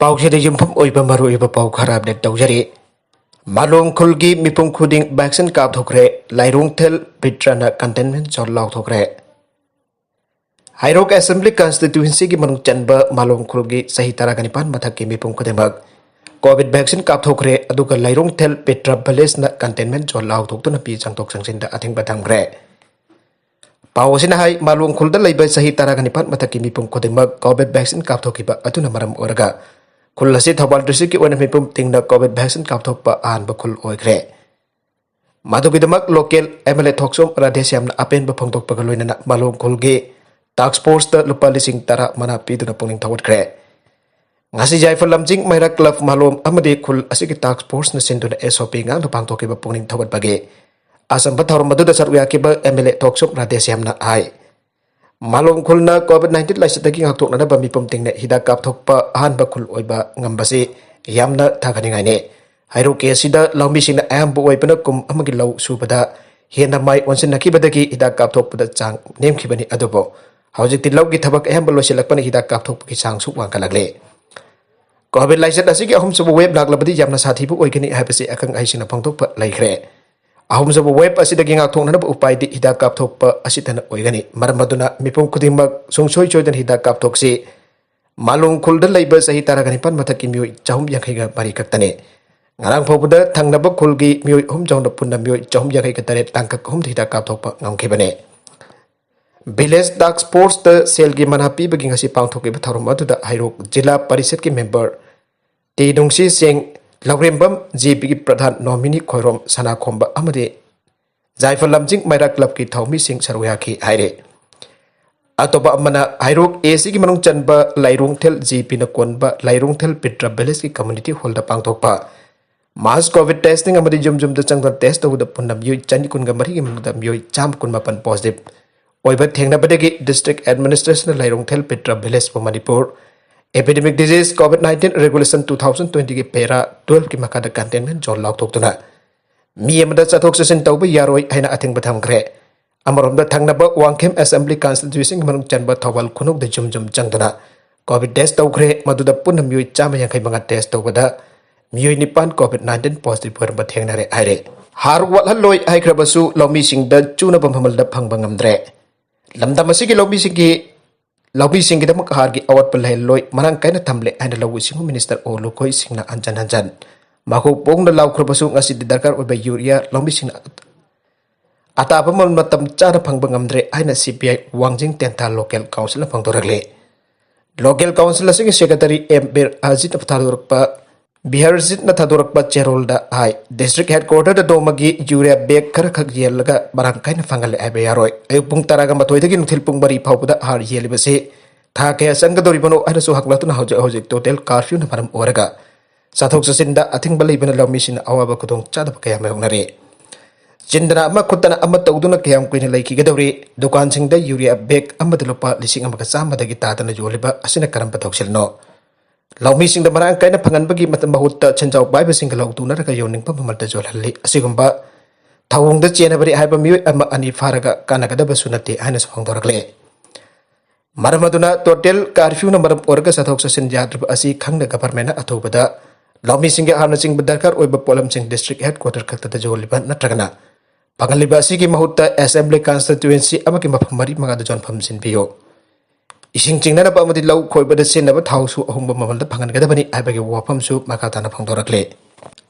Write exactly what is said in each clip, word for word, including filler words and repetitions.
ꯄꯥꯎꯁꯤꯗ ꯌꯨꯝꯐꯝ ꯑꯣꯏꯕ ꯃꯔꯨꯑꯣꯏꯕ ꯄꯥꯎ ꯈꯔ ꯑꯞꯗꯦꯠ ꯇꯧꯖꯔꯤ꯫ ꯃꯥꯂꯣꯝ ꯈꯨꯜꯒꯤ ꯃꯤꯄꯨꯝ ꯈꯨꯗꯤꯡ ꯚꯦꯛꯁꯤꯟ ꯀꯥꯞꯊꯣꯛꯈ꯭ꯔꯦ, ꯂꯥꯏꯔꯣꯡꯊꯦꯜ ꯄꯤꯇ꯭ꯔꯅ ꯀꯟꯇꯦꯟꯃꯦꯟ ꯖꯣꯟ ꯂꯥꯎꯊꯣꯛꯈ꯭ꯔꯦ꯫ ꯍꯩꯔꯣꯛ ꯑꯦꯁꯦꯝꯕ꯭ꯂꯤ ꯀꯟꯁꯇꯤꯇ꯭ꯋꯦꯟꯁꯤꯒꯤ ꯃꯅꯨꯡ ꯆꯟꯕ ꯃꯥꯂꯣꯝ ꯈꯨꯜꯒꯤ ꯆꯍꯤ ꯇꯔꯥꯒ ꯅꯤꯄꯥꯟ ꯃꯊꯛꯀꯤ ꯃꯤꯄꯨꯝ ꯈꯨꯗꯤꯡꯃꯛ ꯀꯣꯚꯤꯠ ꯚꯦꯛꯁꯤꯟ ꯀꯥꯞꯊꯣꯛꯈ꯭ꯔꯦ, ꯑꯗꯨꯒ ꯂꯥꯏꯔꯣꯡꯊꯦꯜ ꯄꯤꯇ꯭ꯔ ꯚꯤꯂꯦꯖꯅ ꯀꯟꯇꯦꯟꯃꯦꯟ ꯖꯣꯟ ꯂꯥꯎꯊꯣꯛꯇꯨꯅ ꯃꯤ ꯆꯪꯊꯣꯛ ꯆꯪꯁꯤꯟꯗ ꯑꯊꯤꯡꯕ ꯊꯝꯈ꯭ꯔꯦ꯫ ꯄꯥꯎ ꯑꯁꯤꯅ ꯍꯥꯏ, ꯃꯥꯂꯣꯝ ꯈꯨꯜꯗ ꯂꯩꯕ ꯆꯍꯤ ꯇꯔꯥꯒ ꯅꯤꯄꯥꯟ ꯃꯊꯛꯀꯤ ꯃꯤꯄꯨꯝ ꯈꯨꯗꯤꯡꯃꯛ ꯀꯣꯚꯤꯠ ꯚꯦꯛꯁꯤꯟ ꯀꯥꯞꯊꯣꯛꯈꯤꯕ ꯑꯗꯨꯅ ꯃꯔꯝ ꯑꯣꯏꯔꯒ ꯈꯨꯜ ꯑꯁꯤ ꯊꯧꯕꯥꯜ ꯗꯤꯁꯇ꯭ꯔꯤꯛꯀꯤ ꯑꯣꯏꯅ ꯃꯤꯄꯨꯝ ꯇꯤꯡꯅ ꯀꯣꯚꯤꯠ ꯚꯦꯛꯁꯤꯟ ꯀꯥꯞꯊꯣꯛꯄ ꯑꯍꯥꯟꯕ ꯈꯨꯜ ꯑꯣꯏꯈ꯭ꯔꯦ꯫ ꯃꯗꯨꯒꯤꯗꯃꯛ local M L A Thokchom ꯔꯥꯙꯦꯁ꯭ꯌꯥꯝꯅ ꯑꯄꯦꯟꯕ ꯐꯣꯡꯗꯣꯛꯄꯒ ꯂꯣꯏꯅꯅ ꯃꯥꯂꯣꯝ ꯈꯨꯜꯒꯤ ꯇꯥꯛꯁ ꯐꯣꯔꯁꯇ ꯂꯨꯄꯥ ꯂꯤꯁꯤꯡ ꯇꯔꯥ ꯃꯅꯥ ꯄꯤꯗꯨꯅ ꯄꯨꯛꯅꯤꯡ ꯊꯧꯒꯠꯈ꯭ꯔꯦ꯫ ꯉꯁꯤ ꯌꯥꯏꯐ ꯂꯝꯖꯤꯡ ꯃꯩꯔꯥ ꯀ꯭ꯂꯕ ꯃꯥꯂꯣꯝ ꯑꯃꯗꯤ ꯈꯨꯜ ꯑꯁꯤꯒꯤ ꯇꯥꯛꯁ ꯐꯣꯔꯁꯅ ꯁꯤꯟꯗꯨꯅ ꯑꯦꯁ ꯑꯣ ꯄꯤ ꯉꯥꯛꯅ ꯄꯥꯡꯊꯣꯛꯈꯤꯕ ꯄꯨꯛꯅꯤꯡ ꯊꯧꯒꯠꯄꯒꯤ ꯑꯆꯝꯕ ꯊꯧꯔꯝ ꯑꯗꯨꯗ ꯁꯔꯨꯛ ꯌꯥꯈꯤꯕ ꯑꯦꯝ ꯑꯦꯜ ꯑꯦ ꯊꯣꯛꯆꯣꯝ ꯔꯥꯙꯦꯁ꯭ꯌꯥꯝꯅ ꯍꯥꯏ, ꯃꯥꯂꯣꯝ ꯈꯨꯜꯅ ꯀꯣꯚꯤꯠ ꯅꯥꯏꯟꯇꯤꯟ ꯂꯥꯏꯆꯠꯇꯒꯤ ꯉꯥꯛꯊꯣꯛꯅꯅꯕ ꯃꯤꯄꯨꯝ ꯇꯤꯡꯅ ꯍꯤꯗꯥꯛ ꯀꯥꯞꯊꯣꯛꯄ ꯑꯍꯥꯟꯕ ꯈꯨꯜ ꯑꯣꯏꯕ ꯉꯝꯕꯁꯤ ꯌꯥꯝꯅ ꯊꯥꯒꯠꯅꯤꯡꯉꯥꯏꯅꯤ꯫ ꯍꯩꯔꯣꯛꯀꯤ ꯑꯁꯤꯗ ꯂꯧꯃꯤꯁꯤꯡꯅ ꯑꯌꯥꯝꯕ ꯑꯣꯏꯕꯅ ꯀꯨꯝ ꯑꯃꯒꯤ ꯂꯧ ꯁꯨꯕꯗ ꯍꯦꯟꯅ ꯃꯥꯏ ꯑꯣꯟꯁꯤꯟꯅꯈꯤꯕꯗꯒꯤ ꯍꯤꯗꯥꯛ ꯀꯥꯞꯊꯣꯛꯄꯗ ꯆꯥꯡ ꯅꯦꯝꯈꯤꯕꯅꯤ꯫ ꯑꯗꯨꯕꯨ ꯍꯧꯖꯤꯛꯇꯤ ꯂꯧꯒꯤ ꯊꯕꯛ ꯑꯌꯥꯝꯕ ꯂꯣꯏꯁꯤꯜꯂꯛꯄꯅ ꯍꯤꯗꯥꯛ ꯀꯥꯞꯊꯣꯛꯄꯒꯤ ꯆꯥꯡꯁꯨ ꯋꯥꯡꯈꯠꯂꯛꯂꯦ꯫ ꯀꯣꯚꯤꯠ ꯂꯥꯏꯆꯠ ꯑꯁꯤꯒꯤ ꯑꯍꯨꯝꯁꯨꯕ ꯋꯦꯕ ꯂꯥꯛꯂꯕꯗꯤ ꯌꯥꯝꯅ ꯁꯥꯊꯤꯕ ꯑꯣꯏꯒꯅꯤ ꯍꯥꯏꯕꯁꯤ ꯑꯈꯪ ꯑꯍꯩꯁꯤꯡꯅ ꯐꯣꯡꯗꯣꯛꯄ ꯂꯩꯈ꯭ꯔꯦ꯫ ꯑꯍꯨꯝꯁꯨꯕ ꯋꯦꯕ ꯑꯁꯤꯗꯒꯤ ꯉꯥꯛꯊꯣꯛꯅꯅꯕ ꯎꯄꯥꯏꯗꯤ ꯍꯤꯗꯥꯛ ꯀꯥꯞꯊꯣꯛꯄ ꯑꯁꯤꯇꯅ ꯑꯣꯏꯒꯅꯤ꯫ ꯃꯔꯝ ꯑꯗꯨꯅ ꯃꯤꯄꯨꯝ ꯈꯨꯗꯤꯡꯃꯛ ꯁꯨꯡꯁꯣꯏ ꯁꯣꯏꯗꯅ ꯍꯤꯗꯥꯛ ꯀꯥꯞꯊꯣꯛꯁꯤ꯫ ꯃꯥꯂꯣꯝ ꯈꯨꯜꯗ ꯂꯩꯕ ꯆꯍꯤ ꯇꯔꯥꯒ ꯅꯤꯄꯥꯟ ꯃꯊꯛꯀꯤ ꯃꯤꯑꯣꯏ ꯆꯍꯨꯝ ꯌꯥꯡꯈꯩꯒ ꯃꯔꯤ ꯈꯛꯇꯅꯤ꯫ ꯉꯔꯥꯡ ꯐꯥꯎꯕꯗ ꯊꯪꯅꯕ ꯈꯨꯜꯒꯤ ꯃꯤꯑꯣꯏ ꯑꯍꯨꯝ ꯌꯥꯎꯅ ꯄꯨꯟꯅ ꯃꯤꯑꯣꯏ ꯆꯍꯨꯝ ꯌꯥꯡꯈꯩꯒ ꯇꯔꯦꯠ ꯇꯥꯡꯀꯛ ꯑꯍꯨꯝꯗ ꯍꯤꯗꯥꯛ ꯀꯥꯞꯊꯣꯛꯄ ꯉꯝꯈꯤꯕꯅꯤ꯫ ꯚꯤꯂꯦꯖ ꯇꯥꯛꯁ ꯐꯣꯔꯁꯇ ꯁꯦꯜꯒꯤ ꯃꯅꯥ ꯄꯤꯕꯒꯤ ꯉꯁꯤ ꯄꯥꯡꯊꯣꯛꯈꯤꯕ ꯊꯧꯔꯝ ꯑꯗꯨꯗ ꯍꯩꯔꯣꯛ ꯖꯤꯂꯥ ꯄꯔꯤꯁꯠꯀꯤ ꯃꯦꯝꯕꯔ ꯇꯤ ꯅꯨꯡꯁꯤ ꯁꯤꯡ, ꯂꯧꯔꯦꯝꯕꯝ ꯖꯦ ꯄꯤꯒꯤ ꯄ꯭ꯔꯙꯥꯟ ꯅꯣꯃꯤꯅꯤ ꯈꯣꯏꯔꯣꯝ, ꯁꯅꯥꯈꯣꯝꯕ ꯑꯃꯗꯤ ꯌꯥꯏꯐ ꯂꯝꯖꯤꯡ ꯃꯩꯔꯥ ꯀ꯭ꯂꯕꯀꯤ ꯊꯧꯃꯤꯁꯤꯡ ꯁꯔꯨꯛ ꯌꯥꯈꯤ ꯍꯥꯏꯔꯤ꯫ ꯑꯇꯣꯞꯄ ꯑꯃꯅ ꯍꯩꯔꯣꯛ ꯑꯦ ꯁꯤꯒꯤ ꯃꯅꯨꯡ ꯆꯟꯕ ꯂꯥꯏꯔꯣꯡꯊꯦꯜ ꯖꯦ ꯄꯤꯅ ꯀꯣꯟꯕ ꯂꯥꯏꯔꯣꯡꯊꯦꯜ ꯄꯤꯇ꯭ꯔ ꯚꯤꯂꯦꯖꯀꯤ ꯀꯝꯃ꯭ꯌꯨꯅꯤꯇꯤ ꯍꯣꯜꯗ ꯄꯥꯡꯊꯣꯛꯄ ꯃꯥꯁ ꯀꯣꯚꯤꯠ ꯇꯦꯁꯇꯤꯡ ꯑꯃꯗꯤ ꯌꯨꯝ ꯌꯨꯝꯗ ꯆꯪꯗꯨꯅ ꯇꯦꯁ ꯇꯧꯕꯗ ꯄꯨꯟꯅ ꯃꯤꯑꯣꯏ ꯆꯅꯤ ꯀꯨꯟꯒ ꯃꯔꯤꯒꯤ ꯃꯅꯨꯡꯗ ꯃꯤꯑꯣꯏ ꯆꯥꯝꯃ ꯀꯨꯟꯃꯥꯄꯟ ꯄꯣꯖꯤꯇꯤꯚ ꯑꯣꯏꯕ ꯊꯦꯡꯅꯕꯗꯒꯤ ꯗꯤꯁꯇ꯭ꯔꯤꯛ ꯑꯦꯗꯃꯤꯅꯤꯁꯇ꯭ꯔꯦꯁꯟꯅ ꯂꯥꯏꯔꯣꯡꯊꯦꯜ ꯄꯤꯇ꯭ꯔ ꯚꯤꯂꯦꯖꯄꯨ Manipur epidemic disease covid nineteen regulation two thousand ꯇ꯭ꯋꯦꯟꯇꯤꯒꯤ ꯄꯦꯔꯥ ꯇꯨꯋꯦꯜꯐꯀꯤ ꯃꯈꯥꯗ ꯀꯟꯇꯦꯟꯃꯦꯟ ꯖꯣꯟ ꯂꯥꯎꯊꯣꯛꯇꯨꯅ ꯃꯤ ꯑꯃꯗ ꯆꯠꯊꯣꯛ ꯆꯠꯁꯤꯟ ꯇꯧꯕ ꯌꯥꯔꯣꯏ ꯍꯥꯏꯅ ꯑꯊꯤꯡꯕ ꯊꯝꯈ꯭ꯔꯦ꯫ ꯑꯃꯔꯣꯝꯗ ꯊꯪꯅꯕ ꯋꯥꯡꯈꯦꯝ ꯑꯦꯁꯦꯝꯕ꯭ꯂꯤ ꯀꯟꯁꯇꯤꯇ꯭ꯋꯦꯟꯁꯤꯒꯤ ꯃꯅꯨꯡ ꯆꯟꯕ ꯊꯧꯕꯥꯜ ꯈꯨꯅꯧꯗ ꯌꯨꯝ ꯌꯨꯝ ꯆꯪꯗꯨꯅ ꯀꯣꯚꯤꯗ ꯇꯦꯁ ꯇꯧꯈ꯭ꯔꯦ꯫ ꯃꯗꯨꯗ ꯄꯨꯟꯅ ꯃꯤꯑꯣꯏ ꯆꯥꯝꯃ ꯌꯥꯡꯈꯩ ꯃꯉꯥ ꯇꯦꯁ ꯇꯧꯕꯗ ꯃꯤꯑꯣꯏ ꯅꯤꯄꯥꯟ ꯀꯣꯚꯤꯗ ꯅꯥꯏꯟꯇꯤꯟ ꯄꯣꯖꯤꯇꯤꯚ ꯑꯣꯏꯔꯝꯕ ꯊꯦꯡꯅꯔꯦ ꯍꯥꯏꯔꯦ꯫ ꯍꯥꯔ ꯋꯥꯠꯍꯜꯂꯣꯏ ꯍꯥꯏꯈ꯭ꯔꯕꯁꯨ ꯂꯧꯃꯤꯁꯤꯡꯗ ꯆꯨꯅꯕ ꯃꯃꯜꯗ ꯐꯪꯕ ꯉꯝꯗ꯭ꯔꯦ꯫ ꯂꯝꯗꯝ ꯑꯁꯤꯒꯤ ꯂꯧꯃꯤꯁꯤꯡꯒꯤ ꯂꯧꯃꯤꯁꯤꯡꯒꯤꯗꯃꯛ ꯍꯥꯔꯒꯤ ꯑꯋꯥꯠꯄ ꯂꯩꯍꯜꯂꯣꯏ ꯃꯔꯥꯡ ꯀꯥꯏꯅ ꯊꯝꯂꯦ ꯍꯥꯏꯅ ꯂꯧꯎ ꯁꯤꯡꯎ ꯃꯤꯅꯤꯁꯇꯔ ꯑꯣ ꯂꯨꯈꯣꯏ ꯁꯤꯡꯅ ꯍꯟꯖꯟ ꯍꯟꯖꯟ ꯃꯈꯣꯡ ꯄꯣꯡꯅ ꯂꯥꯎꯈ꯭ꯔꯕꯁꯨ ꯉꯁꯤꯗꯤ ꯗꯔꯀꯥꯔ ꯑꯣꯏꯕ ꯌꯨꯔꯤꯌꯥ ꯂꯧꯃꯤꯁꯤꯡꯅ ꯑꯇꯥꯕ ꯃꯃꯜ ꯃꯇꯝ ꯆꯥꯅ ꯐꯪꯕ ꯉꯝꯗ꯭ꯔꯦ ꯍꯥꯏꯅ ꯁꯤ ꯄꯤ ꯑꯥꯏ ꯋꯥꯡꯖꯤꯡ ꯇꯦꯟꯊꯥ ꯂꯣꯀꯦꯜ ꯀꯥꯎꯟꯁꯤꯜꯅ ꯐꯣꯡꯗꯣꯔꯛꯂꯤ꯫ ꯂꯣꯀꯦꯜ ꯀꯥꯎꯟꯁꯤꯜ ꯑꯁꯤꯒꯤ ꯁꯦꯀ꯭ꯔꯦꯇꯔꯤ ꯑꯦꯝ ꯕꯤꯔ ꯑꯖꯤꯠꯅ ꯊꯥꯗꯣꯔꯛꯄ ꯕꯤꯍꯥꯔꯖꯤꯠꯅ ꯊꯥꯗꯣꯔꯛꯄ ꯆꯦꯔꯣꯜꯗ ꯍꯥꯏ, ꯗꯤꯁꯇ꯭ꯔꯤꯛ ꯍꯦꯗꯀ꯭ꯋꯥꯇꯔꯗ ꯅꯣꯡꯃꯒꯤ ꯌꯨꯔꯤꯌꯥ ꯕꯦꯒ ꯈꯔꯈꯛ ꯌꯦꯜꯂꯒ ꯃꯔꯥꯡ ꯀꯥꯏꯅ ꯐꯪꯍꯜꯂꯦ ꯍꯥꯏꯕ ꯌꯥꯔꯣꯏ꯫ ꯑꯌꯨꯛ ꯄꯨꯡ ꯇꯔꯥꯒ ꯃꯥꯊꯣꯏꯗꯒꯤ ꯅꯨꯡꯊꯤꯜ ꯄꯨꯡ ꯃꯔꯤ ꯐꯥꯎꯕꯗ ꯍꯥꯔ ꯌꯦꯜꯂꯤꯕꯁꯤ ꯊꯥ ꯀꯌꯥ ꯆꯪꯒꯗꯧꯔꯤꯕꯅꯣ ꯍꯥꯏꯅꯁꯨ ꯍꯪꯂꯛꯇꯨꯅ ꯍꯧꯖꯤꯛ ꯍꯧꯖꯤꯛ ꯇꯣꯇꯦꯜ ꯀꯥꯔꯐ꯭ꯌꯨꯅ ꯃꯔꯝ ꯑꯣꯏꯔꯒ ꯆꯠꯊꯣꯛ ꯆꯠꯁꯤꯟꯗ ꯑꯊꯤꯡꯕ ꯂꯩꯕꯅ ꯂꯧꯃꯤꯁꯤꯡꯅ ꯑꯋꯥꯕ ꯈꯨꯗꯣꯡ ꯆꯥꯗꯕ ꯀꯌꯥ ꯃꯥꯌꯣꯛꯅꯔꯤ꯫ ꯆꯤꯟꯗꯅ ꯑꯃ ꯈꯨꯠꯇꯅ ꯑꯃ ꯇꯧꯗꯨꯅ ꯀꯌꯥꯝ ꯀꯨꯏꯅ ꯂꯩꯈꯤꯒꯗꯧꯔꯤ? ꯗꯨꯀꯥꯟꯁꯤꯡꯗ ꯌꯨꯔꯤꯌꯥ ꯕꯦꯒ ꯑꯃꯗ ꯂꯨꯄꯥ ꯂꯤꯁꯤꯡ ꯑꯃꯒ ꯆꯥꯝꯃꯗꯒꯤ ꯇꯥꯗꯅ ꯌꯣꯜꯂꯤꯕ ꯑꯁꯤꯅ ꯀꯔꯝꯕ ꯊꯧꯁꯤꯜꯅꯣ? ꯂꯧꯃꯤꯁꯤꯡꯗ ꯃꯔꯥꯡ ꯀꯥꯏꯅ ꯐꯪꯍꯟꯕꯒꯤ ꯃꯇꯝ ꯃꯍꯨꯠꯇ ꯁꯦꯟꯖꯥꯎ ꯄꯥꯏꯕꯁꯤꯡꯒ ꯂꯧ ꯇꯨꯅꯔꯒ ꯌꯣꯟꯅꯤꯡꯕ ꯃꯃꯜꯗ ꯌꯣꯜꯍꯜꯂꯤ꯫ ꯑꯁꯤꯒꯨꯝꯕ ꯊꯧꯑꯣꯡꯗ ꯆꯦꯟꯅꯕꯅꯤ ꯍꯥꯏꯕ ꯃꯤꯑꯣꯏ ꯑꯃ ꯑꯅꯤ ꯐꯥꯔꯒ ꯀꯥꯟꯅꯒꯗꯕꯁꯨ ꯅꯠꯇꯦ ꯍꯥꯏꯅꯁꯨ ꯐꯣꯡꯗꯣꯔꯛꯂꯦ꯫ ꯃꯔꯝ ꯑꯗꯨꯅ ꯇꯣꯇꯦꯜ ꯀꯥꯔꯐ꯭ꯌꯨꯅ ꯃꯔꯝ ꯑꯣꯏꯔꯒ ꯆꯠꯊꯣꯛ ꯆꯠꯁꯤꯟ ꯌꯥꯗ꯭ꯔꯤꯕ ꯑꯁꯤ ꯈꯪꯅ ꯒꯚꯔꯟꯃꯦꯟꯠꯅ ꯑꯊꯨꯕꯗ ꯂꯧꯃꯤꯁꯤꯡꯒꯤ ꯍꯥꯔꯅꯆꯤꯡꯕ ꯗꯔꯀꯥꯔ ꯑꯣꯏꯕ ꯄꯣꯠꯂꯝꯁꯤꯡ ꯗꯤꯁꯇ꯭ꯔꯤꯛ ꯍꯦꯗꯀ꯭ꯋꯥꯇꯔ ꯈꯛꯇꯗ ꯌꯣꯜꯂꯤꯕ ꯅꯠꯇ꯭ꯔꯒꯅ ꯐꯪꯍꯜꯂꯤꯕ ꯑꯁꯤꯒꯤ ꯃꯍꯨꯠꯇ ꯑꯦꯁꯦꯝꯕ꯭ꯂꯤ ꯀꯟꯁꯇꯤꯇ꯭ꯋꯦꯟꯁꯤ ꯑꯃꯒꯤ ꯃꯐꯝ ꯃꯔꯤ ꯃꯉꯥꯗ ꯌꯣꯟꯐꯝ ꯁꯤꯟꯕꯤꯌꯨ꯫ ꯏꯁꯤꯡ ꯆꯤꯡꯅꯅꯕ ꯑꯃꯗꯤ ꯂꯧ ꯈꯣꯏꯕꯗ ꯁꯤꯖꯤꯟꯅꯕ ꯊꯥꯎꯁꯨ ꯑꯍꯣꯡꯕ ꯃꯃꯜꯗ ꯐꯪꯍꯟꯒꯗꯕꯅꯤ ꯍꯥꯏꯕꯒꯤ ꯋꯥꯐꯝꯁꯨ ꯃꯈꯥ ꯇꯥꯅ ꯐꯣꯡꯗꯣꯔꯛꯂꯤ꯫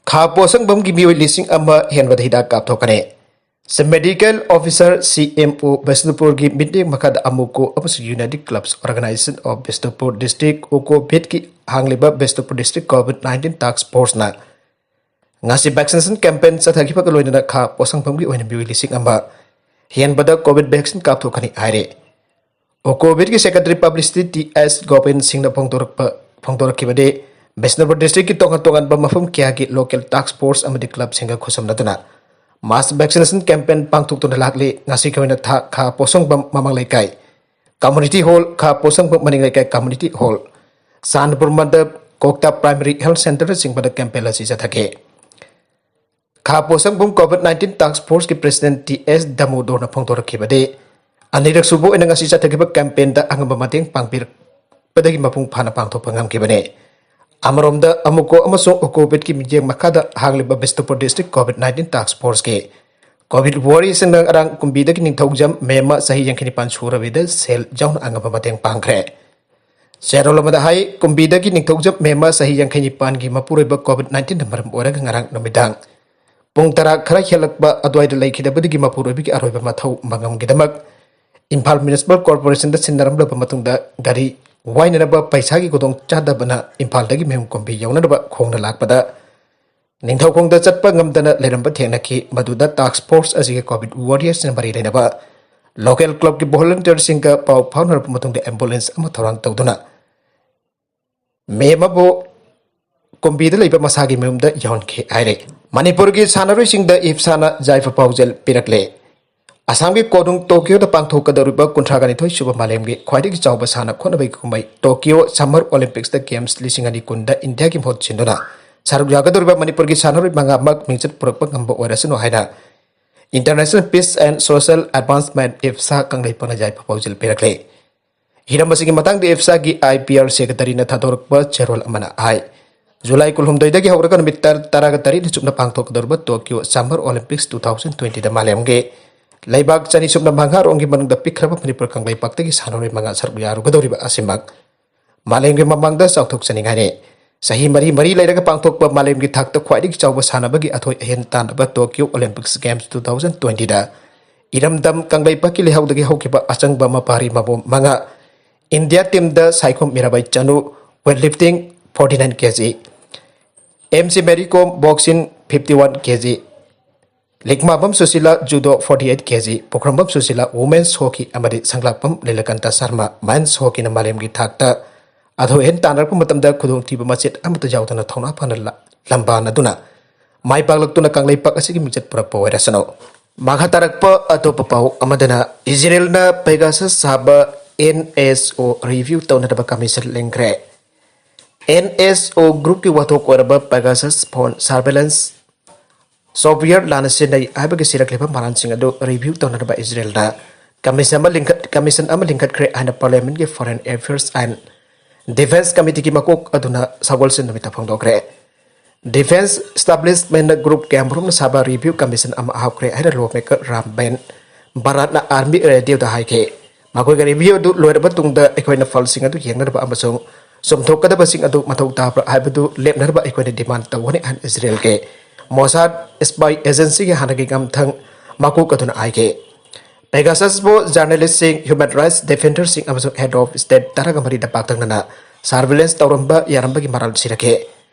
ꯈꯥ ꯄꯣꯠꯁꯪꯐꯝꯒꯤ ꯃꯤꯑꯣꯏ ꯂꯤꯁꯤꯡ ꯑꯃ ꯍꯦꯟꯕꯗ ꯍꯤꯗꯥꯛ ꯀꯥꯞꯊꯣꯛꯀꯅꯤ꯫ Sub medical officer, C M O, ꯕꯤꯁꯅꯨꯄꯨꯔꯒꯤ ꯃꯤꯠꯌꯦꯡ ꯃꯈꯥꯗ ꯑꯃꯨꯀꯣ ꯑꯃꯁꯨꯡ united clubs organisation of Bishnupur district, ꯎꯀꯣ ꯚꯤꯠꯀꯤ ꯍꯥꯡꯂꯤꯕ ꯕꯤꯁꯅꯨꯄꯨꯔ ꯗꯤꯁꯇ꯭ꯔꯤꯛ ꯀꯣꯚꯤꯗ ꯅꯥꯏꯟꯇꯤꯟ ꯇꯥꯛꯁ ꯐꯣꯔꯁꯅ ꯉꯁꯤ ꯚꯦꯛꯁꯤꯅꯦꯁꯟ ꯀꯦꯝꯄꯦꯟ ꯆꯠꯊꯈꯤꯕꯒ ꯂꯣꯏꯅꯅ ꯈꯥ ꯄꯣꯠꯁꯪꯐꯝꯒꯤ ꯑꯣꯏꯅ ꯃꯤꯑꯣꯏ ꯂꯤꯁꯤꯡ ꯑꯃ ꯍꯦꯟꯕꯗ ꯀꯣꯚꯤꯗ ꯚꯦꯛꯁꯤꯟ ꯀꯥꯞꯊꯣꯛꯀꯅꯤ ꯍꯥꯏꯔꯦ꯫ ꯎꯀꯣ ꯚꯤꯠꯀꯤ ꯁꯦꯀ꯭ꯔꯦꯇꯔꯤ ꯄꯕ꯭ꯂꯤꯁꯤꯇꯤ ꯇꯤ ꯑꯦꯁ ꯒꯣꯕꯤꯟ ꯁꯤꯡꯅ ꯐꯣꯡꯗꯣꯔꯛꯄ ꯐꯣꯡꯗꯣꯔꯛꯈꯤꯕꯗꯤ, ꯕꯤꯁꯅꯨꯄꯨꯔ ꯗꯤꯁꯇ꯭ꯔꯤꯛꯀꯤ ꯇꯣꯉꯥꯟ ꯇꯣꯉꯥꯟꯕ ꯃꯐꯝ ꯀꯌꯥꯒꯤ ꯂꯣꯀꯦꯜ ꯇꯥꯛꯁ ꯐꯣꯔꯁ ꯑꯃꯗꯤ ꯀ꯭ꯂꯕꯁꯤꯡꯒ ꯈꯨꯠꯁꯝꯅꯗꯨꯅ ꯃꯥꯁ ꯚꯦꯛꯁꯤꯅꯦꯁꯟ ꯀꯦꯝꯄꯦꯟ ꯄꯥꯡꯊꯣꯛꯇꯨꯅ ꯂꯥꯛꯂꯤ꯫ ꯉꯁꯤꯒꯤ ꯑꯣꯏꯅ ꯊꯥ ꯈꯥ ꯄꯣꯠꯁꯪꯐꯝ ꯃꯃꯥꯡ ꯂꯩꯀꯥꯏ ꯀꯝꯃꯨꯅꯤꯇꯤ ꯍꯣꯜ, ꯈꯥ ꯄꯣꯠꯁꯪꯐꯝ ꯃꯅꯤꯡ ꯂꯩꯀꯥꯏ ꯀꯝꯃꯨꯅꯤꯇꯤ ꯍꯣꯜ, ꯆꯥꯟꯗꯄꯨꯔ ꯃꯟꯗꯞ, ꯀꯣꯛꯇꯥ ꯄ꯭ꯔꯥꯏꯃꯔꯤ ꯍꯦꯜꯊ ꯁꯦꯟꯇꯔꯅꯆꯤꯡꯕꯗ ꯀꯦꯝꯄꯦꯟ ꯑꯁꯤ ꯆꯠꯊꯈꯤ꯫ ꯈꯥ ꯄꯣꯠꯁꯪꯐꯝ ꯀꯣꯚꯤꯗ ꯅꯥꯏꯟꯇꯤꯟ ꯇꯥꯛꯁ ꯐꯣꯔꯁꯀꯤ ꯄ꯭ꯔꯦꯁꯤꯗꯦꯟꯠ ꯇꯤ ꯑꯦꯁ ꯗꯥꯃꯣꯗꯣꯔꯅ ꯐꯣꯡꯗꯣꯔꯛꯈꯤꯕꯗꯤ, ꯑꯅꯤꯔꯛ ꯁꯨꯕ ꯑꯣꯏꯅ ꯉꯁꯤ ꯆꯠꯊꯈꯤꯕ ꯀꯦꯝꯄꯦꯟꯗ ꯑꯉꯝꯕ ꯃꯇꯦꯡ ꯄꯥꯡꯕꯤꯔꯛ ꯄꯗꯒꯤ ꯃꯄꯨꯡ ꯐꯥꯅ ꯄꯥꯡꯊꯣꯛꯄ ꯉꯝꯈꯤꯕꯅꯤ꯫ ꯑꯃꯔꯣꯝꯗ, ꯑꯃꯨꯀꯣ ꯑꯃꯁꯨꯡ ꯑꯣꯀꯣꯕꯤꯠꯀꯤ ꯃꯤꯠꯌꯦꯡ ꯃꯈꯥꯗ ꯍꯥꯡꯂꯤꯕ Bishnupur district covid nineteen task ꯐꯣꯔꯁꯀꯤ ꯀꯣꯚꯤꯗ ꯋꯥꯔꯤꯌꯔꯁꯁꯤꯡꯅ ꯉꯔꯥꯡ ꯀꯨꯝꯕꯤꯗꯒꯤ ꯅꯤꯡꯊꯧꯖꯝ ꯃꯦꯝꯃ ꯆꯍꯤ ꯌꯥꯡꯈꯩ ꯅꯤꯄꯥꯟ ꯁꯨꯔꯕꯤꯗ ꯁꯦꯜ ꯌꯥꯎꯅ ꯑꯉꯝꯕ ꯃꯇꯦꯡ ꯄꯥꯡꯈ꯭ꯔꯦ꯫ ꯆꯦꯔꯣꯜ ꯑꯃꯗ ꯍꯥꯏ, ꯀꯨꯝꯕꯤꯗꯒꯤ ꯅꯤꯡꯊꯧꯖꯝ ꯃꯦꯝꯃ ꯆꯍꯤ ꯌꯥꯡꯈꯩ ꯅꯤꯄꯥꯟꯒꯤ ꯃꯄꯨꯔꯣꯏꯕ ꯀꯣꯚꯤꯗ ꯅꯥꯏꯟꯇꯤꯟꯅ ꯃꯔꯝ ꯑꯣꯏꯔꯒ ꯉꯔꯥꯡ ꯅꯨꯃꯤꯗꯥꯡ ꯄꯨꯡ ꯇꯔꯥ ꯈꯔ ꯍꯦꯜꯂꯛꯄ ꯑꯗꯨꯋꯥꯏꯗ ꯂꯩꯈꯤꯗꯕꯗꯒꯤ ꯃꯄꯨꯔꯣꯏꯕꯒꯤ ꯑꯔꯣꯏꯕ ꯃꯊꯧ ꯃꯉꯝꯒꯤꯗꯃꯛ ꯏꯝꯐꯥꯜ ꯃ꯭ꯌꯨꯅꯤꯁꯤꯄꯥꯜ ꯀꯣꯔꯄꯣꯔꯦꯁꯟꯗ ꯁꯤꯟꯅꯔꯝꯂꯕ ꯃꯇꯨꯡꯗ ꯒꯥꯔꯤ ꯋꯥꯏꯅꯅꯕ ꯄꯩꯁꯥꯒꯤ ꯈꯨꯗꯣꯡꯆꯥꯗꯕꯅ ꯏꯝꯐꯥꯜꯗꯒꯤ ꯃꯌꯨꯝ ꯀꯨꯝꯕꯤ ꯌꯧꯅꯅꯕ ꯈꯣꯡꯅ ꯂꯥꯛꯄꯗ ꯅꯤꯡꯊꯧꯈꯣꯡꯗ ꯆꯠꯄ ꯉꯝꯗꯅ ꯂꯩꯔꯝꯕ ꯊꯦꯡꯅꯈꯤ꯫ ꯃꯗꯨꯗ ꯇꯥꯁ꯭ꯛ ꯐꯣꯔꯁ ꯑꯁꯤꯒꯤ ꯀꯣꯚꯤꯗ ꯋꯥꯔꯤꯌꯔꯁꯅ ꯃꯔꯤ ꯂꯩꯅꯕ ꯂꯣꯀꯦꯜ ꯀ꯭ꯂꯕꯀꯤ ꯚꯣꯂꯨꯟꯇꯤꯌꯔꯁꯤꯡꯒ ꯄꯥꯎ ꯐꯥꯎꯅꯔꯕ ꯃꯇꯨꯡꯗ ꯑꯦꯝꯕꯨꯂꯦꯟꯁ ꯑꯃ ꯊꯧꯔꯥꯡ ꯇꯧꯗꯨꯅ ꯃꯦꯝꯃꯕꯨ ꯀꯨꯝꯕꯤꯗ ꯂꯩꯕ ꯃꯁꯥꯒꯤ ꯃꯌꯨꯝꯗ ꯌꯧꯍꯟꯈꯤ ꯍꯥꯏꯔꯦ꯫ ꯃꯅꯤꯄꯨꯔꯒꯤ ꯁꯥꯟꯅꯔꯣꯏꯁꯤꯡꯗ ꯏꯞꯁꯥꯅ ꯌꯥꯏꯐ ꯄꯥꯎꯖꯦꯜ ꯄꯤꯔꯛꯂꯦ꯫ ꯑꯁꯥꯝꯒꯤ ꯀꯣꯅꯨꯡ ꯇꯣꯀꯤꯌꯣꯗ ꯄꯥꯡꯊꯣꯛꯀꯗꯧꯔꯤꯕ ꯀꯨꯟꯊ꯭ꯔꯥꯒ ꯅꯤꯊꯣꯏ ꯁꯨꯕ ꯃꯥꯂꯦꯝꯒꯤ ꯈ꯭ꯋꯥꯏꯗꯒꯤ ꯆꯥꯎꯕ ꯁꯥꯟꯅ ꯈꯣꯠꯅꯕꯒꯤ ꯀꯨꯝꯍꯩ ꯇꯣꯀꯤꯌꯣ ꯁꯝꯃꯔ ꯑꯣꯂꯤꯝꯄꯤꯛꯁꯇ ꯒꯦꯝꯁ ꯂꯤꯁꯤꯡ ꯑꯅꯤ ꯀꯨꯟꯗ ꯏꯟꯗꯤꯌꯥꯒꯤ ꯃꯍꯨꯠ ꯁꯤꯟꯗꯨꯅ ꯁꯔꯨꯛ ꯌꯥꯒꯗꯧꯔꯤꯕ ꯃꯅꯤꯄꯨꯔꯒꯤ ꯁꯥꯟꯅꯔꯣꯏ ꯃꯉꯥꯃꯛ ꯃꯤꯡꯆꯠ ꯄꯨꯔꯛꯄ ꯉꯝꯕ ꯑꯣꯏꯔꯁꯅꯨ ꯍꯥꯏꯅ International Peace and Social Advancement, ꯏꯞꯁꯥ, ꯀꯪꯂꯩꯄꯥꯛꯅ ꯌꯥꯏꯐ ꯄꯥꯎꯖꯦꯜ ꯄꯤꯔꯛꯂꯦ꯫ ꯍꯤꯔꯝ ꯑꯁꯤꯒꯤ ꯃꯇꯥꯡꯗ ꯏꯞꯁꯥꯒꯤ ꯑꯥꯏ ꯄꯤ ꯑꯥꯔ ꯁꯦꯀ꯭ꯔꯦꯇꯔꯤꯅ ꯊꯥꯗꯣꯔꯛꯄ ꯆꯦꯔꯣꯜ ꯑꯃꯅ ꯍꯥꯏ, ꯖꯨꯂꯥꯏ ꯀꯨꯟꯍꯨꯝꯗꯣꯏꯗꯒꯤ ꯍꯧꯔꯒ ꯅꯨꯃꯤꯠ ꯇꯔ-, ꯇꯔꯥꯒ ꯇꯔꯦꯠꯅꯤ ꯆꯨꯞꯅ ꯄꯥꯡꯊꯣꯛꯀꯗꯧꯔꯤꯕ Tokyo Summer Olympics two thousand ꯇ꯭ꯋꯦꯟꯇꯤꯗ ꯃꯥꯂꯦꯝꯒꯤ ꯂꯩꯕꯥꯛ ꯆꯅꯤ ꯁꯨꯞꯅ ꯃꯉꯥ ꯔꯣꯝꯒꯤ ꯃꯅꯨꯡꯗ ꯄꯤꯛꯈ꯭ꯔꯕ ꯃꯅꯤꯄꯨꯔ ꯀꯪꯂꯩꯄꯥꯛꯇꯒꯤ ꯁꯥꯟꯅꯔꯣꯏ ꯃꯉꯥ ꯁꯔꯨꯛ ꯌꯥꯔꯨꯒꯗꯧꯔꯤꯕ ꯑꯁꯤꯃꯛ ꯃꯥꯂꯦꯝꯒꯤ ꯃꯃꯥꯡꯗ ꯆꯥꯎꯊꯣꯛꯆꯅꯤꯡꯉꯥꯏꯅꯤ꯫ ꯆꯍꯤ ꯃꯔꯤ ꯃꯔꯤ ꯂꯩꯔꯒ ꯄꯥꯡꯊꯣꯛꯄ ꯃꯥꯂꯦꯝꯒꯤ ꯊꯥꯛꯇ ꯈ꯭ꯋꯥꯏꯗꯒꯤ ꯆꯥꯎꯕ ꯁꯥꯟꯅꯕꯒꯤ ꯑꯊꯣꯏ ꯑꯍꯦꯟ ꯇꯥꯟꯅꯕ Tokyo Olympics games two thousand ꯇ꯭ꯋꯦꯟꯇꯤꯗ ꯏꯔꯝꯗꯝ ꯀꯪꯂꯩꯄꯥꯛꯀꯤ ꯂꯩꯍꯥꯎꯗꯒꯤ ꯍꯧꯈꯤꯕ ꯑꯆꯪꯕ ꯃꯄꯥꯔꯤ ꯃꯃꯣꯝ ꯃꯉꯥ, ꯏꯟꯗꯤꯌꯥ ꯇꯤꯝꯗ Saikhom Mirabai Chanu, weight lifting, forty nine kg, M C Mary ꯀꯣꯝ, boxing, fifty one kg, ꯂꯤꯛꯃꯥꯕꯝ Sushila, judo, forty eight kg, ꯄꯨꯈ꯭ꯔꯝꯕꯝ ꯁꯨꯁꯤꯂꯥ, women's hockey, ꯑꯃꯗꯤ ꯁꯪꯂꯥꯛꯄꯝ ꯂꯤꯂꯀꯟꯇ ꯁꯔꯃ, men's hockeyꯅ ꯃꯥꯂꯦꯝꯒꯤ ꯊꯥꯛꯇ ꯑꯊꯣꯏ ꯑꯍꯦꯟ ꯇꯥꯟꯅꯔꯛꯄ ꯃꯇꯝꯗ ꯈꯨꯗꯣꯡꯊꯤꯕ ꯃꯆꯦꯠ ꯑꯃꯠꯇ ꯌꯥꯎꯗꯅ ꯊꯧꯅꯥ ꯐꯅ ꯂ-, ꯂꯝꯕꯥꯅꯗꯨꯅ ꯃꯥꯏ ꯄꯥꯛꯂꯛꯇꯨꯅ ꯀꯪꯂꯩꯄꯥꯛ ꯑꯁꯤꯒꯤ ꯃꯤꯡꯆꯠ ꯄꯨꯔꯛꯄ ꯑꯣꯏꯔꯁꯅꯨ꯫ ꯃꯈꯥ ꯇꯥꯔꯛꯄ ꯑꯇꯣꯞꯄ ꯄꯥꯎ ꯑꯃꯗꯅ, ꯏꯖꯔꯦꯜꯅ ꯄꯦꯒꯥꯁꯁ ꯁꯥꯕ ꯑꯦꯟ ꯑꯦꯁ ꯑꯣ review ꯇꯧꯅꯅꯕ ꯀꯃꯤꯁꯟ ꯂꯤꯡꯈ꯭ꯔꯦ꯫ ꯑꯦꯟ ꯑꯦꯁ ꯑꯣ groupꯀꯤ ꯋꯥꯊꯣꯛ ꯑꯣꯏꯔꯕ ꯄꯦꯒꯥꯁꯁ phone surveillance software ꯂꯥꯟꯅ ꯁꯤꯖꯤꯟꯅꯩ ꯍꯥꯏꯕꯒꯤ ꯁꯤꯔꯛꯂꯤꯕ ꯃꯔꯥꯜꯁꯤꯡ ꯑꯗꯨ review ꯇꯧꯅꯅꯕ ꯏꯖꯔꯦꯜꯅ ꯀꯃꯤꯁꯟ ꯑꯃ ꯂꯤꯡꯈꯠ-, ꯀꯃꯤꯁꯟ ꯑꯃ ꯂꯤꯡꯈꯠꯈ꯭ꯔꯦ ꯍꯥꯏꯅ ꯄꯥꯔꯂꯤꯌꯥꯃꯦꯟꯠꯀꯤ Foreign Affairs and ꯗꯤꯐꯦꯟꯁ ꯀꯃꯤꯇꯤꯒꯤ ꯃꯀꯣꯛ ꯑꯗꯨꯅ ꯁꯒꯣꯜꯁꯦꯟ ꯅꯨꯃꯤꯠꯇ ꯐꯣꯡꯗꯣꯛꯈ꯭ꯔꯦ꯫ ꯗꯤꯐꯦꯟꯁ ꯏꯁꯇꯥꯕ꯭ꯂꯤꯁꯃꯦꯟꯅ ꯒ꯭ꯔꯨꯞ ꯀꯌꯥꯃꯔꯨꯝꯅ ꯁꯥꯕ ꯔꯤꯚ꯭ꯌꯨ ꯀꯃꯤꯁꯟ ꯑꯃ ꯍꯥꯞꯈ꯭ꯔꯦ ꯍꯥꯏꯅ ꯂꯣ ꯃꯦꯀꯔ ꯔꯥꯝ ꯕꯦꯟ ꯕꯔꯥꯠꯅ ꯑꯥꯔꯃꯤ ꯔꯦꯗꯤꯑꯣꯗ ꯍꯥꯏꯈꯤ꯫ ꯃꯈꯣꯏꯒꯤ ꯔꯤꯚꯤꯌꯨ ꯑꯗꯨ ꯂꯣꯏꯔꯕ ꯇꯨꯡꯗ ꯑꯩꯈꯣꯏꯅ ꯐꯜꯁꯤꯡ ꯑꯗꯨ ꯌꯦꯡꯅꯅꯕ ꯑꯃꯁꯨꯡ ꯆꯨꯝꯊꯣꯛꯀꯗꯕꯁꯤꯡ ꯑꯗꯨ ꯃꯊꯧ ꯇꯥꯕ꯭ꯔꯥ ꯍꯥꯏꯕꯗꯨ ꯂꯦꯞꯅꯅꯕ ꯑꯩꯈꯣꯏꯅ ꯗꯤꯃꯥꯟ ꯇꯧꯒꯅꯤ ꯍꯥꯏꯅ ꯏꯖꯔꯦꯜꯒꯤ ꯃꯣꯁꯥꯗ ꯏꯁꯄꯥꯏ ꯑꯦꯖꯦꯟꯁꯤꯒꯤ ꯍꯥꯟꯅꯒꯤ ꯒꯝꯊꯪ ꯃꯀꯣꯛ ꯑꯗꯨꯅ ꯍꯥꯏꯈꯤ꯫ ꯄꯦꯒꯥꯁꯁꯕꯨ ꯖꯔꯅꯦꯂꯤꯁꯁꯤꯡ, ꯍ꯭ꯌꯨꯃꯦꯟ ꯔꯥꯏꯠꯁ ꯗꯤꯐꯦꯟꯗꯔꯁꯤꯡ ꯑꯃꯁꯨꯡ ꯍꯦꯗ ꯑꯣꯐ ꯁ꯭ꯇꯦꯠ ꯇꯔꯥꯒ ꯃꯔꯤꯗ ꯄꯥꯛꯇꯛꯅꯅ ꯁꯔꯚꯤꯂꯦꯟꯁ ꯇꯧꯔꯝꯕ ꯌꯥꯔꯝꯕꯒꯤ ꯃꯔꯥꯜ ꯁꯤꯔꯛꯈꯤ꯫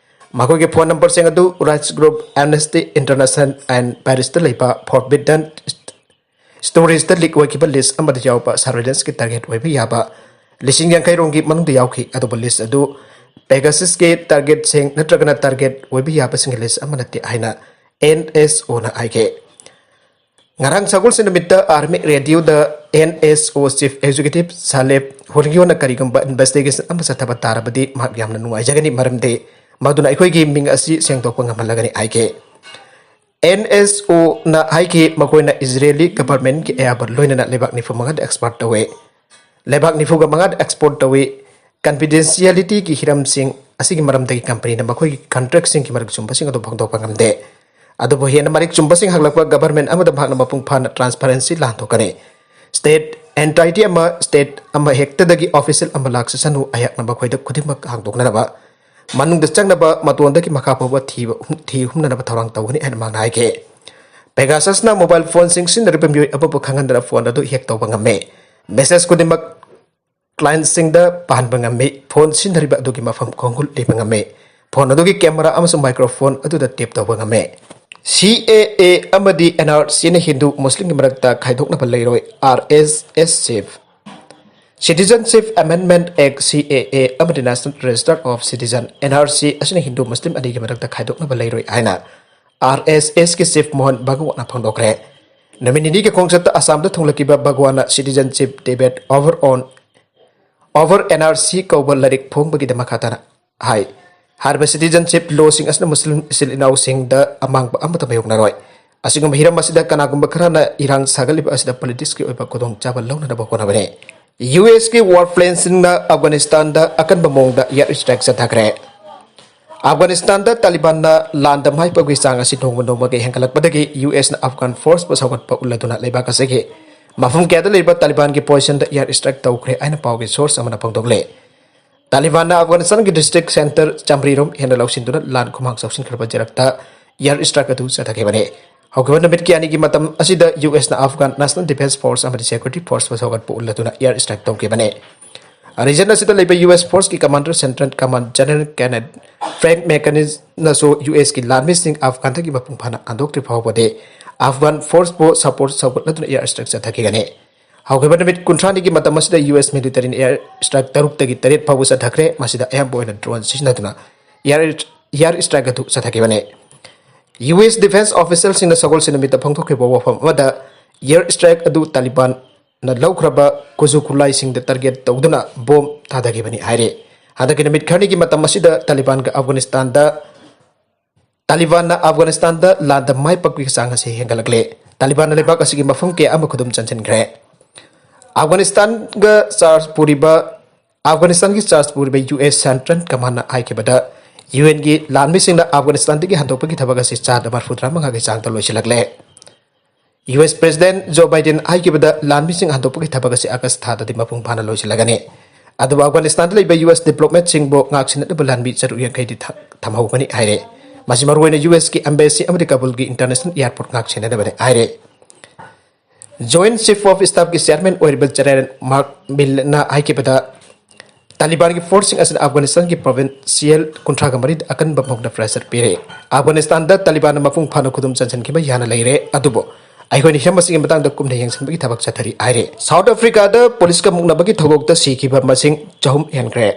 ꯃꯈꯣꯏꯒꯤ ꯐꯣꯟ ꯅꯝꯕꯔꯁꯤꯡ ꯑꯗꯨ ꯔꯥꯏꯠꯁ ꯒ꯭ꯔꯨꯞ ꯑꯦꯝꯅꯦꯁꯇꯤ ꯏꯟꯇꯔꯅꯦꯁꯅꯦꯜ ꯑꯦꯟ ꯄꯦꯔꯤꯁꯇ ꯂꯩꯕ ꯐꯣꯔꯕꯤꯗꯟ ꯁ꯭ꯇꯣꯔꯦꯖꯇ ꯂꯤꯛ ꯑꯣꯏꯈꯤꯕ ꯂꯤꯁ ꯑꯃꯗ ꯌꯥꯎꯕ ꯁꯔꯚꯤꯂꯦꯟꯁꯀꯤ ꯇꯥꯔꯒꯦꯠ ꯑꯣꯏꯕ ꯌꯥꯕ ꯂꯤꯁꯤꯡ ꯌꯥꯡꯈꯩ ꯔꯣꯝꯒꯤ ꯃꯅꯨꯡꯗ ꯌꯥꯎꯈꯤ, ꯑꯗꯨꯕꯨ ꯂꯤꯁ ꯑꯗꯨ ꯄꯦꯒꯥꯁꯁꯀꯤ ꯇꯥꯔꯒꯦꯠꯁꯤꯡ ꯅꯠꯇ꯭ꯔꯒꯅ ꯇꯥꯔꯒꯦꯠ ꯑꯣꯏꯕ ꯌꯥꯕꯁꯤꯡꯒꯤ ꯂꯤꯁ ꯑꯃ ꯅꯠꯇꯦ ꯍꯥꯏꯅ ꯑꯦꯟ ꯑꯦꯁ ꯑꯣꯅ ꯍꯥꯏꯈꯤ꯫ ꯉꯔꯥꯡ ꯁꯒꯣꯜꯁꯦꯟ ꯅꯨꯃꯤꯠꯇ ꯑꯥꯔꯃꯤ ꯔꯦꯗꯤꯑꯣꯗ ꯑꯦꯟ ꯑꯦꯁ ꯑꯣ ꯆꯤꯐ ꯑꯦꯛꯖꯤꯀ꯭ꯌꯨꯇꯤꯚ ꯁꯥꯂꯦꯕ ꯍꯨꯔꯤꯌꯣꯅ ꯀꯔꯤꯒꯨꯝꯕ ꯏꯟꯚꯦꯁꯇꯤꯒꯦꯁꯟ ꯑꯃ ꯆꯠꯊꯕ ꯇꯥꯔꯕꯗꯤ ꯃꯍꯥꯛ ꯌꯥꯝꯅ ꯅꯨꯡꯉꯥꯏꯖꯒꯅꯤ, ꯃꯔꯝꯗꯤ ꯃꯗꯨꯅ ꯑꯩꯈꯣꯏꯒꯤ ꯃꯤꯡ ꯑꯁꯤ ꯁꯦꯡꯗꯣꯛꯄ ꯉꯝꯍꯜꯂꯒꯅꯤ ꯍꯥꯏꯈꯤ꯫ ꯑꯦꯟ ꯑꯦꯁ ꯑꯣꯅ ꯍꯥꯏꯈꯤ, ꯃꯈꯣꯏꯅ ꯏꯖꯔꯦꯂꯤ ꯒꯚꯔꯟꯃꯦꯟꯠꯀꯤ ꯑꯌꯥꯕ ꯂꯣꯏꯅꯅ ꯂꯩꯕꯥꯛ ꯅꯤꯐꯨ ꯃꯉꯥꯗ ꯑꯦꯛꯁꯄꯣꯔꯠ ꯇꯧꯏ꯫ ꯂꯩꯕꯥꯛ ꯅꯤꯐꯨꯒ ꯃꯉꯥꯗ ꯑꯦꯛꯁꯄꯣꯔꯠ ꯇꯧꯏ꯫ ꯀꯟꯐꯤꯗꯦꯟꯁꯤꯌꯦꯂꯤꯇꯤꯒꯤ ꯍꯤꯔꯝꯁꯤꯡ ꯑꯁꯤꯒꯤ ꯃꯔꯝꯗꯒꯤ ꯀꯝꯄꯅꯤꯅ ꯃꯈꯣꯏꯒꯤ ꯀꯟꯇ꯭ꯔꯦꯛꯁꯤꯡꯒꯤ ꯃꯔꯛ ꯆꯨꯝꯕꯁꯤꯡ ꯑꯗꯨ ꯐꯣꯡꯗꯣꯛꯄ ꯉꯝꯗꯦ꯫ ꯑꯗꯨꯕꯨ ꯍꯦꯟꯅ ꯃꯔꯤꯛ ꯆꯨꯝꯕꯁꯤꯡ ꯍꯪꯂꯛꯄ ꯒꯚꯔꯟꯃꯦꯟꯠ ꯑꯃꯗ ꯃꯍꯥꯛꯅ ꯃꯄꯨꯡ ꯐꯥꯅ ꯇ꯭ꯔꯥꯟꯁꯄꯔꯦꯟꯁꯤ ꯂꯥꯟꯊꯣꯛꯀꯅꯤ꯫ ꯁ꯭ꯇꯦꯠ ꯑꯦꯟꯇꯥꯏꯇꯤ ꯑꯃ, ꯁ꯭ꯇꯦꯠ ꯑꯃ ꯍꯦꯛꯇꯗꯒꯤ ꯑꯣꯐꯤꯁꯤꯌꯦꯜ ꯑꯃ ꯂꯥꯛꯆꯁꯅꯨ, ꯑꯩꯍꯥꯛꯅ ꯃꯈꯣꯏꯗ ꯈꯨꯗꯤꯡꯃꯛ ꯍꯥꯡꯗꯣꯛꯅꯅꯕ, ꯃꯅꯨꯡꯗ ꯆꯪꯅꯕ ꯃꯇꯣꯟꯗꯒꯤ ꯃꯈꯥ ꯐꯥꯎꯕ ꯊꯤꯕ ꯍꯨꯝ-, ꯊꯤ ꯍꯨꯝꯅꯅꯕ ꯊꯧꯔꯥꯡ ꯇꯧꯒꯅꯤ ꯍꯥꯏꯅ ꯃꯍꯥꯛꯅ ꯍꯥꯏꯈꯤ꯫ ꯄꯦꯒꯥꯁꯁꯅ ꯃꯣꯕꯥꯏꯜ ꯐꯣꯟꯁꯤꯡ ꯁꯤꯖꯤꯟꯅꯔꯤꯕ ꯃꯤꯑꯣꯏ ꯑꯃꯕꯨ ꯈꯪꯍꯟꯗꯅ ꯐꯣꯟ ꯑꯗꯨ ꯍꯦꯛ ꯇꯧꯕ ꯉꯝꯃꯤ꯫ ꯃꯦꯁꯦꯖ ꯈꯨꯗꯤꯡꯃꯛ ꯀ꯭ꯂꯥꯏꯟꯠꯁꯤꯡꯗ ꯄꯥꯍꯟꯕ ꯉꯝꯃꯤ꯫ ꯐꯣꯟ ꯁꯤꯖꯤꯟꯅꯔꯤꯕ ꯑꯗꯨꯒꯤ ꯃꯐꯝ ꯈꯣꯡꯒꯨꯜ ꯂꯤꯕ ꯉꯝꯃꯤ꯫ ꯐꯣꯟ ꯑꯗꯨꯒꯤ ꯀꯦꯃꯦꯔꯥ ꯑꯃꯁꯨꯡ ꯃꯥꯏꯀ꯭ꯔꯣꯐꯣꯟ ꯑꯗꯨꯗ ꯇꯦꯞ ꯇꯧꯕ ꯉꯝꯃꯤ꯫ ꯁꯤ ꯑꯦ ꯑꯦ ꯑꯃꯗꯤ ꯑꯦꯟ ꯑꯥꯔ ꯁꯤꯅ ꯍꯤꯟꯗꯨ ꯃꯨꯁꯂꯤꯝꯒꯤ ꯃꯔꯛꯇ ꯈꯥꯏꯗꯣꯛꯅꯕ ꯂꯩꯔꯣꯏ, R S S chief. Citizenship Amendment Act, C A A, ꯑꯃꯗꯤ National Register of Citizen, N R C, ꯑꯁꯤꯅ ꯍꯤꯟꯗꯨ ꯃꯨꯁꯂꯤꯝ ꯑꯅꯤꯒꯤ ꯃꯔꯛꯇ ꯈꯥꯏꯗꯣꯛꯅꯕ ꯂꯩꯔꯣꯏ ꯍꯥꯏꯅ ꯑꯥꯔ ꯑꯦꯁ ꯑꯦꯁꯀꯤ ꯆꯤꯐ ꯃꯣꯍꯟ ꯚꯒꯋꯥꯠꯅ ꯐꯣꯡꯗꯣꯛꯈ꯭ꯔꯦ꯫ ꯅꯨꯃꯤꯠ ꯅꯤꯅꯤꯒꯤ ꯈꯣꯡꯆꯠꯇ ꯑꯁꯥꯝꯗ ꯊꯨꯡꯂꯛꯈꯤꯕ ꯚꯒꯋꯥꯟꯅ Citizenship Debate Over on, Over N R C ꯀꯧꯕ ꯂꯥꯏꯔꯤꯛ ꯐꯣꯡꯕꯒꯤꯗꯃꯛ ꯃꯈꯥ ꯇꯥꯅ ꯍꯥꯏ꯫ ꯍꯥꯏꯔꯤꯕ ꯁꯤꯇꯤꯖꯟꯁꯤꯞ ꯂꯣꯁꯤꯡ ꯑꯁꯤꯅ ꯃꯨꯁꯂꯤꯝ ꯏꯆꯤꯜ ꯏꯅꯥꯎꯁꯤꯡꯗ ꯑꯃꯥꯡꯕ ꯑꯃꯠꯇ ꯃꯥꯌꯣꯛꯅꯔꯣꯏ꯫ ꯑꯁꯤꯒꯨꯝꯕ ꯍꯤꯔꯝ ꯑꯁꯤꯗ ꯀꯅꯥꯒꯨꯝꯕ ꯈꯔꯅ ꯏꯔꯥꯡ ꯁꯥꯒꯠꯂꯤꯕ ꯑꯁꯤꯗ ꯄꯣꯂꯤꯇꯤꯛꯁꯀꯤ ꯑꯣꯏꯕ ꯈꯨꯗꯣꯡꯆꯥꯕ ꯂꯧꯅꯅꯕ ꯍꯣꯠꯅꯕꯅꯤ꯫ ꯌꯨ ꯑꯦꯁꯀꯤ ꯋꯥꯔ ꯄ꯭ꯂꯦꯟꯁꯤꯡꯅ ꯑꯐꯒꯥꯅꯤꯁꯇꯥꯟꯗ ꯑꯀꯟꯕ ꯃꯑꯣꯡꯗ ꯏꯌꯥꯔ ꯏꯁꯇ꯭ꯔꯥꯏꯛ ꯆꯠꯊꯈ꯭ꯔꯦ꯫ ꯑꯐꯒꯥꯅꯤꯁꯇꯥꯟꯗ ꯇꯥꯂꯤꯕꯥꯟꯅ ꯂꯥꯟꯗ ꯃꯥꯏ ꯄꯥꯛꯄꯒꯤ ꯆꯥꯡ ꯑꯁꯤ ꯅꯣꯡꯃ ꯅꯣꯡꯃꯒꯤ ꯍꯦꯟꯒꯠꯂꯛꯄꯗꯒꯤ ꯌꯨ ꯑꯦꯁꯅ ꯑꯐꯒꯥꯟ ꯐꯣꯔꯁꯄꯨ ꯁꯧꯒꯠꯄ ꯎꯠꯂꯗꯨꯅ ꯂꯩꯕꯥꯛ ꯑꯁꯤꯒꯤ ꯃꯐꯝ ꯀꯌꯥꯗ ꯂꯩꯕ ꯇꯥꯂꯤꯕꯥꯟꯒꯤ ꯄꯣꯖꯤꯁꯟꯗ ꯏꯌꯥꯔ ꯏꯁꯇ꯭ꯔꯥꯏꯛ ꯇꯧꯈ꯭ꯔꯦ ꯍꯥꯏꯅ ꯄꯥꯎꯒꯤ ꯁꯣꯔꯁ ꯑꯃꯅ ꯐꯣꯡꯗꯣꯛꯂꯦ꯫ ꯇꯥꯂꯤꯕꯥꯟꯅ ꯑꯐꯒꯥꯅꯤꯁꯇꯥꯟꯒꯤ ꯗꯤꯁꯇ꯭ꯔꯤꯛ ꯁꯦꯟꯇꯔ ꯆꯥꯃꯔꯤꯔꯣꯝ ꯍꯦꯟꯅ ꯂꯧꯁꯤꯟꯗꯨꯅ ꯂꯥꯟ ꯈꯨꯃꯥꯡ ꯆꯥꯎꯁꯤꯟꯈ꯭ꯔꯕ ꯖꯔꯛꯇ ꯏꯌꯥꯔ ꯏꯁꯇ꯭ꯔꯥꯏꯛ ꯑꯗꯨ ꯆꯠꯊꯈꯤꯕꯅꯤ꯫ ꯍꯧꯈꯤꯕ ꯅꯨꯃꯤꯠ ꯀꯌꯥꯅꯤꯒꯤ ꯃꯇꯝ ꯑꯁꯤꯗ ꯌꯨ ꯑꯦꯁꯅ ꯑꯐꯒꯥꯟ ꯅꯦꯁꯅꯦꯜ ꯗꯤꯐꯦꯟꯁ ꯐꯣꯔꯁ ꯑꯃꯗꯤ ꯁꯦꯀ꯭ꯌꯨꯔꯤꯇꯤ ꯐꯣꯔꯁꯄꯨ ꯁꯧꯒꯠꯄ ꯎꯠꯂꯗꯨꯅ ꯏꯌꯥꯔ ꯏꯁꯇ꯭ꯔꯥꯏꯛ ꯇꯧꯈꯤꯕꯅꯤ꯫ ꯔꯤꯖꯟ ꯑꯁꯤꯗ ꯂꯩꯕ ꯌꯨ ꯑꯦꯁ ꯐꯣꯔꯁꯀꯤ commander central command general Kenneth Frank ꯃꯦꯀꯅꯤꯁꯅꯁꯨ ꯌꯨ ꯑꯦꯁꯀꯤ ꯂꯥꯟꯃꯤꯁꯤꯡ ꯑꯐꯒꯥꯟꯗꯒꯤ ꯃꯄꯨꯡ ꯐꯥꯅ ꯍꯟꯗꯣꯛꯇ꯭ꯔꯤ ꯐꯥꯎꯕꯗꯤ ꯑꯐꯒꯥꯟ ꯐꯣꯔꯁꯄꯨ ꯁꯄꯣꯔꯠ ꯁꯧꯒꯠꯂꯗꯨꯅ ꯏꯌꯥꯔ ꯏꯁꯇ꯭ꯔꯥꯏꯛ ꯆꯠꯊꯈꯤꯒꯅꯤ꯫ ꯍꯧꯈꯤꯕ ꯅꯨꯃꯤꯠ ꯀꯨꯟꯊ꯭ꯔꯥꯅꯤꯒꯤ ꯃꯇꯝ ꯑꯁꯤꯗ ꯌꯨ ꯑꯦꯁ ꯃꯤꯂꯤꯇꯔꯤꯅ ꯏꯌꯥꯔ ꯏꯁꯇ꯭ꯔꯥꯏꯛ ꯇꯔꯨꯛꯇꯒꯤ ꯇꯔꯦꯠ ꯐꯥꯎꯕ ꯆꯠꯊꯈ꯭ꯔꯦ꯫ ꯃꯁꯤꯗ ꯑꯌꯥꯝꯕ ꯑꯣꯏꯅ ꯗ꯭ꯔꯣꯟ ꯁꯤꯖꯤꯟꯅꯗꯨꯅ ꯏꯌꯥꯔ ꯏꯌꯥꯔ ꯏꯁꯇ꯭ꯔꯥꯏꯛ ꯑꯗꯨ ꯆꯠꯊꯈꯤꯕꯅꯤ꯫ ꯌꯨ ꯑꯦꯁ ꯗꯤꯐꯦꯟꯁ ꯑꯣꯐꯤꯁꯤꯌꯦꯜꯁꯤꯡꯅ ꯁꯒꯣꯜꯁꯦꯟ ꯅꯨꯃꯤꯠꯇ ꯐꯣꯡꯗꯣꯛꯈꯤꯕ ꯋꯥꯐꯝ ꯑꯃꯗ ꯏꯌꯥꯔ ꯏꯁꯇ꯭ꯔꯥꯏꯛ ꯑꯗꯨ ꯇꯥꯂꯤꯕꯥꯟꯅ ꯂꯧꯈ꯭ꯔꯕ ꯈꯨꯠꯁꯨ ꯈꯨꯠꯂꯥꯏꯁꯤꯡꯗ ꯇꯥꯔꯒꯦꯠ ꯇꯧꯗꯨꯅ ꯕꯣꯝ ꯊꯥꯗꯈꯤꯕꯅꯤ ꯍꯥꯏꯔꯤ꯫ ꯍꯟꯗꯛꯀꯤ ꯅꯨꯃꯤꯠ ꯈꯔꯅꯤꯒꯤ ꯃꯇꯝ ꯑꯁꯤꯗ ꯇꯥꯂꯤꯕꯥꯟꯒ ꯑꯐꯒꯥꯅꯤꯁꯇꯥꯟꯗ ꯇꯥꯂꯤꯕꯥꯟꯅ ꯑꯐꯒꯥꯅꯤꯁꯇꯥꯟꯗ ꯂꯥꯟꯗ ꯃꯥꯏ ꯄꯥꯛꯄꯒꯤ ꯆꯥꯡ ꯑꯁꯤ ꯍꯦꯟꯒꯠꯂꯛꯂꯦ꯫ ꯇꯥꯂꯤꯕꯥꯟꯅ ꯂꯩꯕꯥꯛ ꯑꯁꯤꯒꯤ ꯃꯐꯝ ꯀꯌꯥ ꯑꯃ ꯈꯨꯗꯨꯝ ꯆꯟꯁꯤꯟꯈ꯭ꯔꯦ꯫ ꯑꯐꯒꯥꯅꯤꯁꯇꯥꯟꯒ ꯆꯥꯔꯖ ꯄꯨꯔꯤꯕ ꯑꯐꯒꯥꯅꯤꯁꯇꯥꯟꯒꯤ ꯆꯥꯔꯖ ꯄꯨꯔꯤꯕ ꯌꯨ ꯑꯦꯁ ꯁꯦꯟꯇ꯭ꯔꯦꯜ ꯀꯃꯥꯟꯅ ꯍꯥꯏꯈꯤꯕꯗ ꯌꯨ ꯑꯦꯟꯒꯤ ꯂꯥꯟꯃꯤꯁꯤꯡꯅ ꯑꯐꯒꯥꯅꯤꯁꯇꯥꯟꯗꯒꯤ ꯍꯟꯗꯣꯛꯄꯒꯤ ꯊꯕꯛ ꯑꯁꯤ ꯆꯥꯗ ꯃꯔꯐꯨꯇꯔꯥ ꯃꯉꯥꯒꯤ ꯆꯥꯡꯗ ꯂꯣꯏꯁꯤꯜꯂꯛꯂꯦ꯫ ꯌꯨ ꯑꯦꯁ ꯄ꯭ꯔꯦꯁꯤꯗꯦꯟꯠ ꯖꯣ ꯕꯥꯏꯗꯦꯟ ꯍꯥꯏꯈꯤꯕꯗ ꯂꯥꯟꯃꯤꯁꯤꯡ ꯍꯟꯗꯣꯛꯄꯒꯤ ꯊꯕꯛ ꯑꯁꯤ ꯑꯥꯒꯁ ꯊꯥꯗꯗꯤ ꯃꯄꯨꯡ ꯐꯥꯅ ꯂꯣꯏꯁꯤꯜꯂꯒꯅꯤ꯫ ꯑꯗꯨꯕꯨ ꯑꯐꯒꯥꯅꯤꯁꯇꯥꯟꯗ ꯂꯩꯕ ꯌꯨ ꯑꯦꯁ ꯗꯤꯄ꯭ꯂꯣꯃꯦꯠꯁꯤꯡꯕꯨ ꯉꯥꯛ ꯁꯦꯟꯅꯅꯕ ꯂꯥꯟꯃꯤ ꯆꯥꯇ꯭ꯔꯨꯛ ꯌꯥꯡꯈꯩꯗꯤ ꯊ- ꯊꯝꯍꯧꯒꯅꯤ ꯍꯥꯏꯔꯦ꯫ ꯃꯁꯤ ꯃꯔꯨꯑꯣꯏꯅ ꯌꯨ ꯑꯦꯁꯀꯤ ꯑꯦꯝꯕꯦꯁꯤ ꯑꯃꯗꯤ ꯀꯥꯕꯨꯜꯒꯤ ꯏꯟꯇꯔꯅꯦꯁꯅꯦꯜ ꯏꯌꯥꯔꯄꯣꯔꯠ ꯉꯥꯛ ꯁꯦꯟꯅꯅꯕꯅꯤ ꯍꯥꯏꯔꯦ꯫ ꯖꯣꯏꯟꯠ ꯆꯤꯐ ꯑꯣꯐ ꯁ꯭ꯇꯥꯐꯀꯤ ꯆꯤꯌꯥꯔꯃꯦꯟ ꯑꯣꯏꯔꯤꯕ ꯖꯦꯅꯔꯦꯜ ꯃꯥꯔꯛ ꯃꯤꯜꯅ ꯍꯥꯏꯈꯤꯕꯗ ꯇꯥꯂꯤꯕꯥꯟꯒꯤ ꯐꯣꯔꯁꯁꯤꯡ ꯑꯁꯤꯅ ꯑꯐꯒꯥꯅꯤꯁꯇꯥꯟꯒꯤ ꯄ꯭ꯔꯣꯚꯤꯟꯁꯤꯌꯦꯜ ꯀꯨꯟꯊ꯭ꯔꯥꯒ ꯃꯔꯤꯗ ꯑꯀꯟꯕ ꯃꯑꯣꯡꯗ ꯄ꯭ꯔꯦꯁꯔ ꯄꯤꯔꯦ꯫ ꯑꯐꯒꯥꯅꯤꯁꯇꯥꯟꯗ ꯇꯥꯂꯤꯕꯥꯟꯅ ꯃꯄꯨꯡ ꯐꯥꯅ ꯈꯨꯗꯨꯝ ꯆꯟꯁꯤꯟꯈꯤꯕ ꯌꯥꯅ ꯂꯩꯔꯦ, ꯑꯗꯨꯕꯨ ꯑꯩꯈꯣꯏꯅ ꯍꯤꯔꯝ ꯑꯁꯤꯒꯤ ꯃꯇꯥꯡꯗ ꯀꯨꯞꯅ ꯌꯦꯡꯁꯤꯟꯕꯒꯤ ꯊꯕꯛ ꯆꯠꯊꯔꯤ ꯍꯥꯏꯔꯦ꯫ ꯁꯥꯎꯠ ꯑꯐ꯭ꯔꯤꯀꯥꯗ ꯄꯨꯂꯤꯁꯀ ꯃꯨꯛꯅꯕꯒꯤ ꯊꯧꯗꯣꯛꯇ ꯁꯤꯈꯤꯕ ꯃꯁꯤꯡ ꯆꯍꯨꯝ ꯍꯦꯟꯈ꯭ꯔꯦ꯫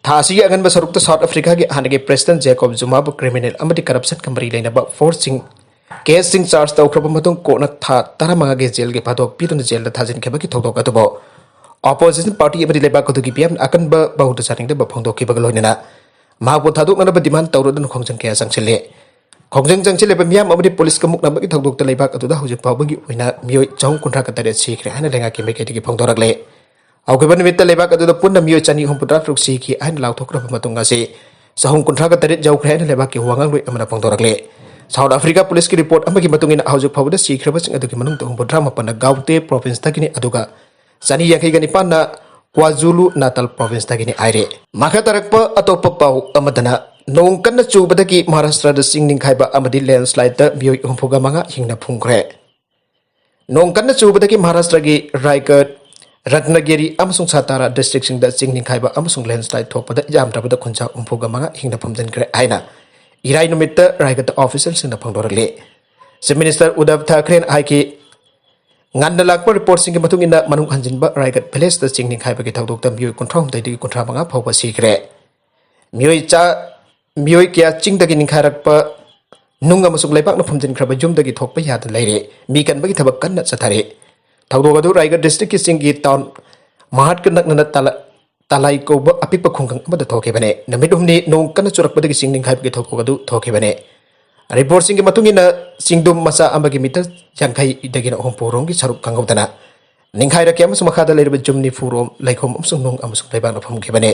ꯊꯥ ꯑꯁꯤꯒꯤ ꯑꯉꯟꯕ ꯁꯔꯨꯛꯇ ꯁꯥꯎꯠ ꯑꯐ꯭ꯔꯤꯀꯥꯒꯤ ꯍꯥꯟꯅꯒꯤ ꯄ꯭ꯔꯦꯁꯤꯗꯦꯟꯠ ꯖꯦꯀꯣꯕ ꯖꯨꯃꯥꯕꯨ ꯀ꯭ꯔꯤꯃꯤꯅꯦꯜ ꯑꯃꯗꯤ ꯀꯔꯞꯁꯟꯒ ꯃꯔꯤ ꯂꯩꯅꯕ ꯐꯣꯔꯁꯁꯤꯡ ꯀꯦꯁꯁꯤꯡ ꯆꯥꯔꯖ ꯇꯧꯈ꯭ꯔꯕ ꯃꯇꯨꯡ ꯀꯣꯟꯅ ꯊꯥ ꯇꯔꯥꯃꯉꯥꯒꯤ ꯖꯦꯜꯒꯤ ꯐꯥꯗꯣꯛ ꯄꯤꯗꯨꯅ ꯖꯦꯜꯗ ꯊꯥꯖꯤꯟꯈꯤꯕꯒꯤ ꯊꯧꯗꯣꯛ ꯑꯗꯨꯕꯨ ꯑꯣꯄꯣꯖꯤꯁꯟ ꯄꯥꯔꯇꯤ ꯑꯃꯗꯤ ꯂꯩꯕꯥꯛ ꯑꯗꯨꯒꯤ ꯃꯤꯌꯥꯝꯅ ꯑꯀꯟꯕ ꯃꯑꯣꯡꯗ ꯆꯥꯅꯤꯡꯗꯕ ꯐꯣꯡꯗꯣꯛꯈꯤꯕꯒ ꯂꯣꯏꯅꯅ ꯃꯍꯥꯛꯄꯨ ꯊꯥꯗꯣꯛꯅꯅꯕ ꯗꯤꯃꯥꯟ ꯇꯧꯔꯗꯨꯅ ꯈꯣꯡꯖꯪ ꯀꯌꯥ ꯆꯪꯁꯤꯜꯂꯤ꯫ ꯈꯣꯡꯖꯪ ꯆꯪꯁꯤꯜꯂꯤꯕ ꯃꯤꯌꯥꯝ ꯑꯃꯗꯤ ꯄꯨꯂꯤꯁꯀ ꯃꯨꯛꯅꯕꯒꯤ ꯊꯧꯗꯣꯛꯇ ꯂꯩꯕꯥꯛ ꯑꯗꯨꯗ ꯍꯧꯖꯤꯛ ꯐꯥꯎꯕꯒꯤ ꯑꯣꯏꯅ ꯃꯤꯑꯣꯏ ꯆꯍꯨꯝ ꯀꯨꯟꯊ꯭ꯔꯥꯒ ꯇꯔꯦꯠ ꯁꯤꯈ꯭ꯔꯦ ꯍꯥꯏꯅ ꯂꯩꯉꯥꯛꯀꯤ ꯃꯥꯏꯀꯩꯗꯒꯤ ꯐꯣꯡꯗꯣꯔꯛꯂꯦ꯫ ꯍꯧꯈꯤꯕ ꯅꯨꯃꯤꯠꯇ ꯂꯩꯕꯥꯛ ꯑꯗꯨꯗ ꯄꯨꯟꯅ ꯃꯤꯑꯣꯏ ꯆꯅꯤ ꯍꯨꯝꯐꯨꯇꯔꯥ ꯇꯔꯨꯛ ꯁꯤꯈꯤ ꯍꯥꯏꯅ ꯂꯥꯎꯊꯣꯛꯈ꯭ꯔꯕ ꯃꯇꯨꯡ ꯑꯁꯤ ꯆꯍꯨꯝ ꯀꯨꯟꯊ꯭ꯔꯥꯒ ꯇꯔꯦꯠ ꯌꯧꯈ꯭ꯔꯦ ꯍꯥꯏꯅ ꯂꯩꯕꯥꯛꯀꯤ ꯋꯥꯉꯥꯡꯂꯣꯏ ꯑꯃꯅ ꯐꯣꯡꯗꯣꯔꯛꯂꯤ꯫ ꯁꯥꯎꯠ ꯑꯐ꯭ꯔꯤꯀꯥ ꯄꯨꯂꯤꯁꯀꯤ ꯔꯤꯄꯣꯔꯠ ꯑꯃꯒꯤ ꯃꯇꯨꯡ ꯏꯟꯅ ꯍꯧꯖꯤꯛ ꯐꯥꯎꯕꯗ ꯁꯤꯈ꯭ꯔꯕꯁꯤꯡ ꯑꯗꯨꯒꯤ ꯃꯅꯨꯡꯗ ꯍꯨꯝꯐꯨꯇꯔꯥ ꯃꯥꯄꯟꯅ ꯒꯥꯎꯇꯦ ꯄ꯭ꯔꯣꯚꯤꯟꯁꯇꯒꯤꯅꯤ, ꯑꯗꯨꯒ ꯆꯅꯤ ꯌꯥꯡꯈꯩꯒ ꯅꯤꯄꯥꯟꯅ ꯀ꯭ꯋꯥꯖꯨꯂꯨ ꯅꯥꯇꯥꯜ ꯄ꯭ꯔꯣꯚꯤꯟꯁꯇꯒꯤꯅꯤ ꯍꯥꯏꯔꯤ꯫ ꯃꯈꯥ ꯇꯥꯔꯛꯄ ꯑꯇꯣꯞꯄ ꯄꯥꯎ ꯑꯃꯗꯅ, ꯅꯣꯡ ꯀꯟꯅ ꯆꯨꯕꯗꯒꯤ ꯃꯍꯥꯔꯥꯁꯇ꯭ꯔꯗ ꯆꯤꯡ ꯅꯤꯡꯈꯥꯏꯕ ꯑꯃꯗꯤ ꯂꯦꯟꯁ꯭ꯂꯥꯏꯗꯇ ꯃꯤꯑꯣꯏ ꯍꯨꯝꯐꯨꯒ ꯃꯉꯥ ꯍꯤꯡꯅ ꯐꯨꯝꯈ꯭ꯔꯦ꯫ ꯅꯣꯡ ꯀꯟꯅ ꯆꯨꯕꯗꯒꯤ ꯃꯍꯥꯔꯥꯁꯇ꯭ꯔꯒꯤ ꯔꯥꯏꯒꯗ, ꯔꯠꯅꯒꯤꯔꯤ ꯑꯃꯁꯨꯡ ꯁꯥꯇꯥꯔꯥ ꯗꯤꯁꯇ꯭ꯔꯤꯛꯁꯤꯡꯗ ꯆꯤꯡ ꯅꯤꯡꯈꯥꯏꯕ ꯑꯃꯁꯨꯡ ꯂꯦꯟꯁ꯭ꯂꯥꯏꯗ ꯊꯣꯛꯄꯗ ꯌꯥꯝꯗ꯭ꯔꯕꯗ ꯈꯨꯟꯖꯥ ꯍꯨꯝꯐꯨꯒ ꯃꯉꯥ ꯍꯤꯡꯅ ꯐꯨꯝꯖꯤꯟꯈ꯭ꯔꯦ ꯍꯥꯏꯅ ꯏꯔꯥꯏ ꯅꯨꯃꯤꯠꯇ ꯔꯥꯏꯒꯗ ꯑꯣꯐꯤꯁꯤꯌꯦꯜꯁꯤꯡꯅ ꯐꯣꯡꯗꯣꯔꯛꯂꯤ꯫ ꯆꯤꯐ ꯃꯤꯅꯤꯁꯇꯔ ꯎꯗꯕ ꯊꯥꯀ꯭ꯔꯦꯅ ꯍꯥꯏꯈꯤ, ꯉꯟꯅ ꯂꯥꯛꯄ ꯔꯤꯄꯣꯔꯠꯁꯤꯡꯒꯤ ꯃꯇꯨꯡ ꯏꯟꯅ, ꯃꯅꯨꯡ ꯍꯟꯖꯤꯟꯕ ꯔꯥꯏꯒꯗ ꯚꯤꯂꯦꯖꯇ ꯆꯤꯡ ꯅꯤꯡꯈꯥꯏꯕꯒꯤ ꯊꯧꯗꯣꯛꯇ ꯃꯤꯑꯣꯏ ꯀꯨꯟꯊ꯭ꯔꯥꯍꯨꯝꯗꯣꯏꯗꯒꯤ ꯀꯨꯟꯊ꯭ꯔꯥ ꯃꯉꯥ ꯐꯥꯎꯕ ꯁꯤꯈ꯭ꯔꯦ꯫ ꯃꯤꯑꯣꯏ ꯆꯥ, ꯃꯤꯑꯣꯏ ꯀꯌꯥ ꯆꯤꯡꯗꯒꯤ ꯅꯤꯡꯈꯥꯏꯔꯛꯄ ꯅꯨꯡ ꯑꯃꯁꯨꯡ ꯂꯩꯕꯥꯛꯅ ꯐꯨꯝꯖꯤꯟꯈ꯭ꯔꯕ ꯌꯨꯝꯗꯒꯤ ꯊꯣꯛꯄ ꯌꯥꯗꯅ ꯂꯩꯔꯦ꯫ ꯃꯤ ꯀꯟꯕꯒꯤ ꯊꯕꯛ ꯀꯟꯅ ꯆꯠꯊꯔꯤ꯫ ꯊꯧꯗꯣꯛ ꯑꯗꯨ ꯔꯥꯏꯒꯗ ꯗꯤꯁꯇ꯭ꯔꯤꯛꯀꯤ ꯆꯤꯡꯒꯤ ꯇꯥꯎꯟ ꯃꯍꯥꯠꯀ ꯅꯛꯅꯅ ꯇꯥꯂ-, ꯇꯥꯂꯥꯏ ꯀꯧꯕ ꯑꯄꯤꯛꯄ ꯈꯨꯡꯒꯪ ꯑꯃꯗ ꯊꯣꯛꯈꯤꯕꯅꯤ꯫ ꯅꯨꯃꯤꯠ ꯍꯨꯝꯅꯤ ꯅꯣꯡ ꯀꯟꯅ ꯆꯨꯔꯛꯄꯗꯒꯤ ꯆꯤꯡ ꯅꯤꯡꯈꯥꯏꯕꯒꯤ ꯊꯧꯗꯣꯛ ꯑꯗꯨ ꯊꯣꯛꯈꯤꯕꯅꯤ꯫ ꯔꯤꯄꯣꯔꯠꯁꯤꯡꯒꯤ ꯃꯇꯨꯡ ꯏꯟꯅ, ꯆꯤꯡꯗꯨꯝ ꯃꯆꯥ ꯑꯃꯒꯤ ꯃꯤꯇꯔ ꯌꯥꯡꯈꯩꯗꯒꯤꯅ ꯍꯨꯝꯐꯨ ꯔꯣꯝꯒꯤ ꯁꯔꯨꯛ ꯈꯪꯍꯧꯗꯅ ꯅꯤꯡꯈꯥꯏꯔꯛꯈꯤ ꯑꯃꯁꯨꯡ ꯃꯈꯥꯗ ꯂꯩꯔꯤꯕ ꯌꯨꯝ ꯅꯤꯐꯨ ꯔꯣꯝ ꯂꯩꯈꯣꯝ ꯑꯃꯁꯨꯡ ꯅꯨꯡ ꯑꯃꯁꯨꯡ ꯂꯩꯕꯥꯛꯅ ꯐꯨꯝꯈꯤꯕꯅꯤ꯫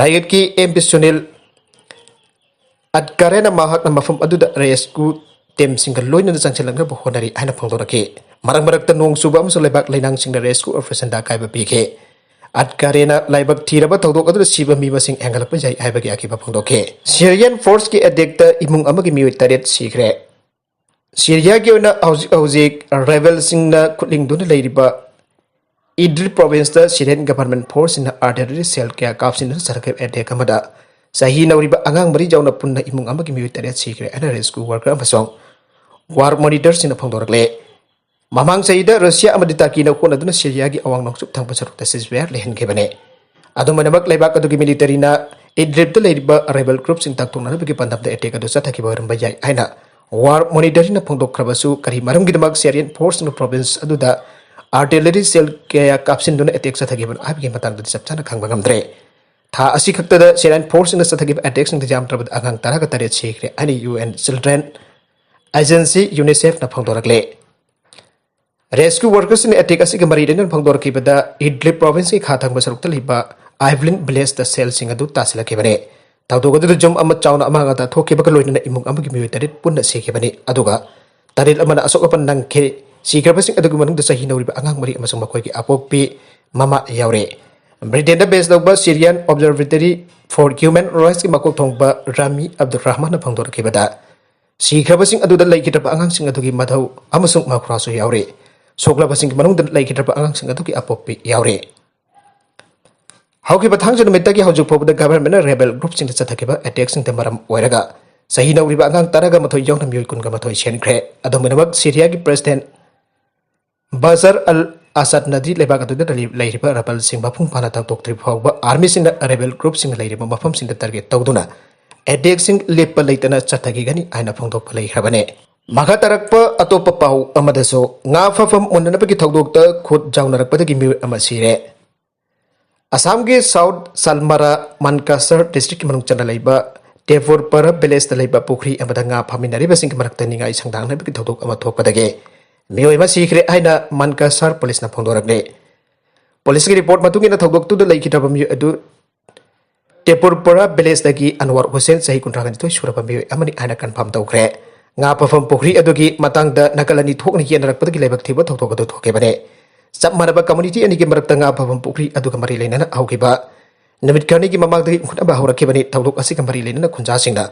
ꯔꯥꯏꯒꯗꯀꯤ ꯑꯦꯝ ꯄꯤ ꯁꯨꯅꯤꯜ ꯑꯠꯀꯥꯔꯦꯅ ꯃꯍꯥꯛꯅ ꯃꯐꯝ ꯑꯗꯨꯗ ꯔꯦꯁꯀ꯭ꯌꯨ ꯇꯤꯝꯁꯤꯡꯒ ꯂꯣꯏꯅꯅ ꯆꯪꯁꯤꯜꯂꯛꯅꯕ ꯍꯣꯠꯅꯔꯤ ꯍꯥꯏꯅ ꯐꯣꯡꯗꯣꯔꯛꯈꯤ꯫ ꯃꯔꯛ ꯃꯔꯛꯇ ꯅꯣꯡ ꯆꯨꯕ ꯑꯃꯁꯨꯡ ꯂꯩꯕꯥꯛ ꯂꯩꯅꯥꯡꯁꯤꯡꯅ ꯔꯦꯁꯀ꯭ꯌꯨ ꯑꯣꯄꯔꯦꯁꯟꯗ ꯑꯀꯥꯏꯕ ꯄꯤꯈꯤ꯫ ꯑꯠꯀꯥꯔꯦꯅ ꯂꯥꯏꯕꯛ ꯊꯤꯔꯕ ꯊꯧꯗꯣꯛ ꯑꯗꯨꯗ ꯁꯤꯕ ꯃꯤ ꯃꯁꯤꯡ ꯍꯦꯟꯒꯠꯂꯛꯄ ꯌꯥꯏ ꯍꯥꯏꯕꯒꯤ ꯑꯀꯤꯕ ꯐꯣꯡꯗꯣꯛꯈꯤ꯫ ꯁꯤꯔꯤꯌꯟ ꯐꯣꯔꯁꯀꯤ ꯑꯦꯇꯦꯛꯇ ꯏꯃꯨꯡ ꯑꯃꯒꯤ ꯃꯤꯑꯣꯏ ꯇꯔꯦꯠ ꯁꯤꯈ꯭ꯔꯦ꯫ ꯁꯤꯔꯤꯌꯥꯒꯤ ꯑꯣꯏꯅ ꯍꯧꯖꯤꯛ ꯍꯧꯖꯤꯛ ꯔꯦꯕꯦꯜꯁꯤꯡꯅ ꯈꯨꯠꯂꯤꯡꯗꯨꯅ ꯂꯩꯔꯤꯕ ꯏꯗ꯭ꯂꯤꯕ ꯄ꯭ꯔꯣꯚꯤꯟꯁꯇ ꯁꯤꯔꯤꯌꯟ ꯒꯚꯔꯟꯃꯦꯟꯠ ꯐꯣꯔꯁꯁꯤꯡꯅ ꯑꯥꯔꯇꯤꯂꯔꯤ ꯁꯦꯜ ꯀꯌꯥ ꯀꯥꯞꯁꯤꯟꯗꯨꯅ ꯆꯠꯊꯈꯤꯕ ꯑꯦꯇꯦꯛ ꯑꯃꯗ ꯆꯍꯤ ꯅꯧꯔꯤꯕ ꯑꯉꯥꯡ ꯃꯔꯤ ꯌꯥꯎꯅ ꯄꯨꯟꯅ ꯏꯃꯨꯡ ꯑꯃꯒꯤ ꯃꯤꯑꯣꯏ ꯇꯔꯦꯠ ꯁꯤꯈ꯭ꯔꯦ ꯍꯥꯏꯅ ꯔꯦꯁꯀ꯭ꯌꯨ ꯋꯥꯔꯀꯔ ꯑꯃꯁꯨꯡ ꯋꯥꯔ ꯃꯣꯅꯤꯇꯔꯁꯤꯡꯅ ꯐꯣꯡꯗꯣꯔꯛꯂꯦ꯫ ꯃꯃꯥꯡ ꯆꯍꯤꯗ ꯔꯨꯁꯤꯌꯥ ꯑꯃꯗꯤ ꯇꯔꯀꯤꯅ ꯍꯣꯠꯅꯗꯨꯅ ꯁꯤꯔꯤꯌꯥꯒꯤ ꯑꯋꯥꯡ ꯅꯣꯡꯆꯨꯞ ꯊꯪꯕ ꯁꯔꯨꯛꯇ ꯁꯤꯖꯐꯌꯥꯔ ꯂꯩꯍꯟꯈꯤꯕꯅꯤ꯫ ꯑꯗꯨꯝ ꯑꯣꯏꯅꯃꯛ, ꯂꯩꯕꯥꯛ ꯑꯗꯨꯒꯤ ꯃꯤꯂꯤꯇꯔꯤꯅ ꯏꯗ꯭ꯂꯤꯕꯇ ꯂꯩꯔꯤꯕ ꯔꯦꯕꯦꯜ ꯒ꯭ꯔꯨꯞꯁꯤꯡ ꯇꯥꯛꯊꯣꯛꯅꯅꯕꯒꯤ ꯄꯥꯟꯗꯝꯗ ꯑꯦꯇꯦꯛ ꯑꯗꯨ ꯆꯠꯊꯈꯤꯕ ꯑꯣꯏꯔꯝꯕ ꯌꯥꯏ ꯍꯥꯏꯅ ꯋꯥꯔ ꯃꯣꯅꯤꯇꯔꯤꯡꯅ ꯐꯣꯡꯗꯣꯛꯈ꯭ꯔꯕꯁꯨ, ꯀꯔꯤ ꯃꯔꯝꯒꯤꯗꯃꯛ ꯁꯤꯔꯤꯌꯟ ꯐꯣꯔꯁꯅ ꯄ꯭ꯔꯣꯚꯤꯟꯁ ꯑꯗꯨꯗ ꯑꯥꯔꯇꯤꯂꯔꯤ ꯁꯦꯜ ꯀꯌꯥ ꯀꯥꯞꯁꯤꯟꯗꯨꯅ ꯑꯦꯇꯦꯛ ꯆꯠꯊꯈꯤꯕꯅꯣ ꯍꯥꯏꯕꯒꯤ ꯃꯇꯥꯡꯗꯗꯤ ꯆꯞ ꯆꯥꯅ ꯈꯪꯕ ꯉꯝꯗ꯭ꯔꯦ꯫ ꯊꯥ ꯑꯁꯤ ꯈꯛꯇꯗ ꯁꯤꯔꯤꯌꯟ ꯐꯣꯔꯁꯁꯤꯡꯅ ꯆꯠꯊꯈꯤꯕ ꯑꯦꯇꯦꯛꯁꯤꯡꯗ ꯌꯥꯝꯗ꯭ꯔꯕꯗ ꯑꯉꯥꯡ ꯇꯔꯥꯒ ꯇꯔꯦꯠ ꯁꯤꯈ꯭ꯔꯦ ꯍꯥꯏꯅ ꯌꯨ ꯑꯦꯟ ꯆꯤꯜꯗ꯭ꯔꯦꯟ ꯑꯦꯖꯦꯟꯁꯤ ꯌꯨꯅꯤꯁꯦꯐꯅ ꯐꯣꯡꯗꯣꯔꯛꯂꯦ꯫ Rescue workersꯁꯤꯡꯅ ꯑꯦꯇꯦꯛ ꯑꯁꯤꯒ ꯃꯔꯤ ꯂꯩꯅꯅ ꯐꯣꯡꯗꯣꯔꯛꯈꯤꯕꯗ ꯏꯗ꯭ꯂꯤꯕ ꯄ꯭ꯔꯣꯚꯤꯟꯁꯀꯤ ꯈꯥ ꯊꯪꯕ ꯁꯔꯨꯛꯇ ꯂꯩꯕ ꯑꯥꯏꯚꯂꯤꯟ ꯚꯤꯂꯦꯖꯇ ꯁꯦꯜꯁꯤꯡ ꯑꯗꯨ ꯇꯥꯁꯤꯜꯂꯛꯈꯤꯕꯅꯤ꯫ ꯊꯧꯗꯣꯛ ꯑꯗꯨꯗ ꯌꯨꯝ ꯑꯃ ꯆꯥꯎꯅ ꯑꯃꯥꯡ ꯑꯇꯥ ꯊꯣꯛꯈꯤꯕꯒ ꯂꯣꯏꯅꯅ ꯏꯃꯨꯡ ꯑꯃꯒꯤ ꯃꯤꯑꯣꯏ ꯇꯔꯦꯠ ꯄꯨꯟꯅ ꯁꯤꯈꯤꯕꯅꯤ, ꯑꯗꯨꯒ ꯇꯔꯦꯠ ꯑꯃꯅ ꯑꯁꯣꯛ ꯑꯄꯟ ꯅꯪꯈꯤ꯫ ꯁꯤꯈ꯭ꯔꯕꯁꯤꯡ ꯑꯗꯨꯒꯤ ꯃꯅꯨꯡꯗ ꯆꯍꯤ ꯅꯧꯔꯤꯕ ꯑꯉꯥꯡ ꯃꯔꯤ ꯑꯃꯁꯨꯡ ꯃꯈꯣꯏꯒꯤ ꯑꯄꯣꯛꯄꯤ ꯃꯃꯥ ꯌꯥꯎꯔꯤ꯫ ꯕ꯭ꯔꯤꯇꯦꯟꯗ ꯕꯦꯁ ꯇꯧꯕ Syrian Observatory for Human Rightsꯀꯤ ꯃꯀꯣꯛ ꯊꯣꯡꯕ ꯔꯥꯃꯤ ꯑꯕꯗꯨꯔ ꯔꯍꯃꯥꯟꯅ ꯐꯣꯡꯗꯣꯔꯛꯈꯤꯕꯗ, ꯁꯤꯈ꯭ꯔꯕꯁꯤꯡ ꯑꯗꯨꯗ ꯂꯩꯈꯤꯗ꯭ꯔꯕ ꯑꯉꯥꯡꯁꯤꯡ ꯑꯗꯨꯒꯤ ꯃꯙꯧ ꯑꯃꯁꯨꯡ ꯃꯈꯨꯔꯥꯁꯨ ꯌꯥꯎꯔꯤ꯫ ꯁꯣꯛꯂꯕꯁꯤꯡꯒꯤ ꯃꯅꯨꯡꯗ ꯂꯩꯈꯤꯗ꯭ꯔꯕ ꯑꯉꯥꯡꯁꯤꯡ ꯑꯗꯨꯒꯤ ꯑꯄꯣꯛꯄꯤ ꯌꯥꯎꯔꯤ꯫ ꯍꯧꯈꯤꯕ ꯊꯥꯡꯖ ꯅꯨꯃꯤꯠꯇꯒꯤ ꯍꯧꯖꯤꯛ ꯐꯥꯎꯕꯗ ꯒꯚꯔꯟꯃꯦꯟꯠꯅ ꯔꯦꯕꯦꯜ ꯒ꯭ꯔꯨꯞꯁꯤꯡꯗ ꯆꯠꯊꯈꯤꯕ ꯑꯦꯇꯦꯛꯁꯤꯡꯗ ꯃꯔꯝ ꯑꯣꯏꯔꯒ ꯆꯍꯤ ꯅꯧꯔꯤꯕ ꯑꯉꯥꯡ ꯇꯔꯥꯒ ꯃꯥꯊꯣꯏ ꯌꯥꯎꯅ ꯃꯤꯑꯣꯏ ꯀꯨꯟꯒ ꯃꯥꯊꯣꯏ ꯁꯤꯈ꯭ꯔꯦ꯫ ꯑꯗꯨꯝ ꯑꯣꯏꯅꯃꯛ, ꯁꯤꯔꯤꯌꯥꯒꯤ ꯄ꯭ꯔꯦꯁꯤꯗꯦꯟꯠ ꯕꯁꯔ ꯑꯜ ꯑꯁꯥꯗꯅꯗꯤ ꯂꯩꯕꯥꯛ ꯑꯗꯨꯗ ꯂꯩ-, ꯂꯩꯔꯤꯕ ꯔꯦꯕꯦꯜꯁꯤꯡ ꯃꯄꯨꯡ ꯐꯥꯅ ꯊꯥꯗꯣꯛꯇ꯭ꯔꯤꯕ ꯐꯥꯎꯕ ꯑꯥꯔꯃꯤꯁꯤꯡꯅ ꯔꯦꯕꯦꯜ ꯒ꯭ꯔꯨꯞꯁꯤꯡꯅ ꯂꯩꯔꯤꯕ ꯃꯐꯝꯁꯤꯡꯗ ꯇꯥꯔꯒꯦꯠ ꯇꯧꯗꯨꯅ ꯑꯦꯇꯦꯛꯁꯤꯡ ꯂꯦꯞꯄ ꯂꯩꯇꯅ ꯆꯠꯊꯈꯤꯒꯅꯤ ꯍꯥꯏꯅ ꯐꯣꯡꯗꯣꯛꯄ ꯂꯩꯈ꯭ꯔꯕꯅꯤ꯫ ꯃꯈꯥ ꯇꯥꯔꯛꯄ ꯑꯇꯣꯞꯄ ꯄꯥꯎ ꯑꯃꯗꯁꯨ, ꯉꯥ ꯐꯥꯐꯝ ꯃꯨꯟꯅꯅꯕꯒꯤ ꯊꯧꯗꯣꯛꯇ ꯈꯨꯠ ꯌꯥꯎꯅꯔꯛꯄꯗꯒꯤ ꯃꯤꯑꯣꯏ ꯑꯃ ꯁꯤꯔꯦ꯫ ꯑꯁꯥꯝꯒꯤ ꯁꯥꯎꯠ ꯁꯜꯃꯥꯔꯥ ꯃꯟꯀꯥꯁꯔ ꯗꯤꯁꯇ꯭ꯔꯤꯛꯀꯤ ꯃꯅꯨꯡ ꯆꯟꯅ ꯂꯩꯕ ꯇꯦꯄꯨꯔꯄꯔꯥ ꯚꯤꯂꯦꯖꯇ ꯂꯩꯕ ꯄꯨꯈ꯭ꯔꯤ ꯑꯃꯗ ꯉꯥ ꯐꯥꯃꯤꯟꯅꯔꯤꯕꯁꯤꯡꯒꯤ ꯃꯔꯛꯇ ꯅꯤꯡꯉꯥꯏ ꯁꯪꯗꯥꯡꯅꯕꯒꯤ ꯊꯧꯗꯣꯛ ꯑꯃ ꯊꯣꯛꯄꯗꯒꯤ ꯃꯤꯑꯣꯏ ꯑꯃ ꯁꯤꯈ꯭ꯔꯦ ꯍꯥꯏꯅ ꯃꯟꯀꯥꯁꯔ ꯄꯨꯂꯤꯁꯅ ꯐꯣꯡꯗꯣꯔꯛꯂꯤ꯫ ꯄꯨꯂꯤꯁꯀꯤ ꯔꯤꯄꯣꯔꯠ ꯃꯇꯨꯡ ꯏꯟꯅ, ꯊꯧꯗꯣꯛꯇꯨꯗ ꯂꯩꯈꯤꯗ꯭ꯔꯕ ꯃꯤꯑꯣꯏ ꯑꯗꯨ ꯇꯦꯄꯨꯔꯄꯨꯔꯥ ꯚꯤꯂꯦꯖꯇꯒꯤ ꯑꯟꯋꯥꯔ ꯍꯨꯁꯦꯟ, ꯆꯍꯤ ꯀꯨꯟꯊ꯭ꯔꯥ ꯅꯤꯊꯣꯏ ꯁꯨꯔꯕ ꯃꯤꯑꯣꯏ ꯑꯃꯅꯤ ꯍꯥꯏꯅ ꯀꯟꯐꯥꯔꯝ ꯇꯧꯈ꯭ꯔꯦ꯫ ꯉꯥ ꯐꯥꯐꯝ ꯄꯨꯈ꯭ꯔꯤ ꯑꯗꯨꯒꯤ ꯃꯇꯥꯡꯗ ꯅꯥꯀꯜ ꯑꯅꯤ ꯊꯣꯛꯅ ꯌꯦꯟꯅꯔꯛꯄꯗꯒꯤ ꯂꯥꯏꯕꯛ ꯊꯤꯕ ꯊꯧꯗꯣꯛ ꯑꯗꯨ ꯊꯣꯛꯈꯤꯕꯅꯤ꯫ ꯆꯞ ꯃꯥꯟꯅꯕ ꯀꯝꯃꯨꯅꯤꯇꯤ ꯑꯅꯤꯒꯤ ꯃꯔꯛꯇ ꯉꯥ ꯐꯥꯐꯝ ꯄꯨꯈ꯭ꯔꯤ ꯑꯗꯨꯒ ꯃꯔꯤ ꯂꯩꯅꯅ ꯍꯧꯈꯤꯕ ꯅꯨꯃꯤꯠ ꯈꯔꯅꯤꯒꯤ ꯃꯃꯥꯡꯗꯒꯤ ꯎꯪꯈꯠꯅꯕ ꯍꯧꯔꯛꯈꯤꯕꯅꯤ꯫ ꯊꯧꯗꯣꯛ ꯑꯁꯤꯒ ꯃꯔꯤ ꯂꯩꯅꯅ ꯈꯨꯟꯖꯥꯁꯤꯡꯅ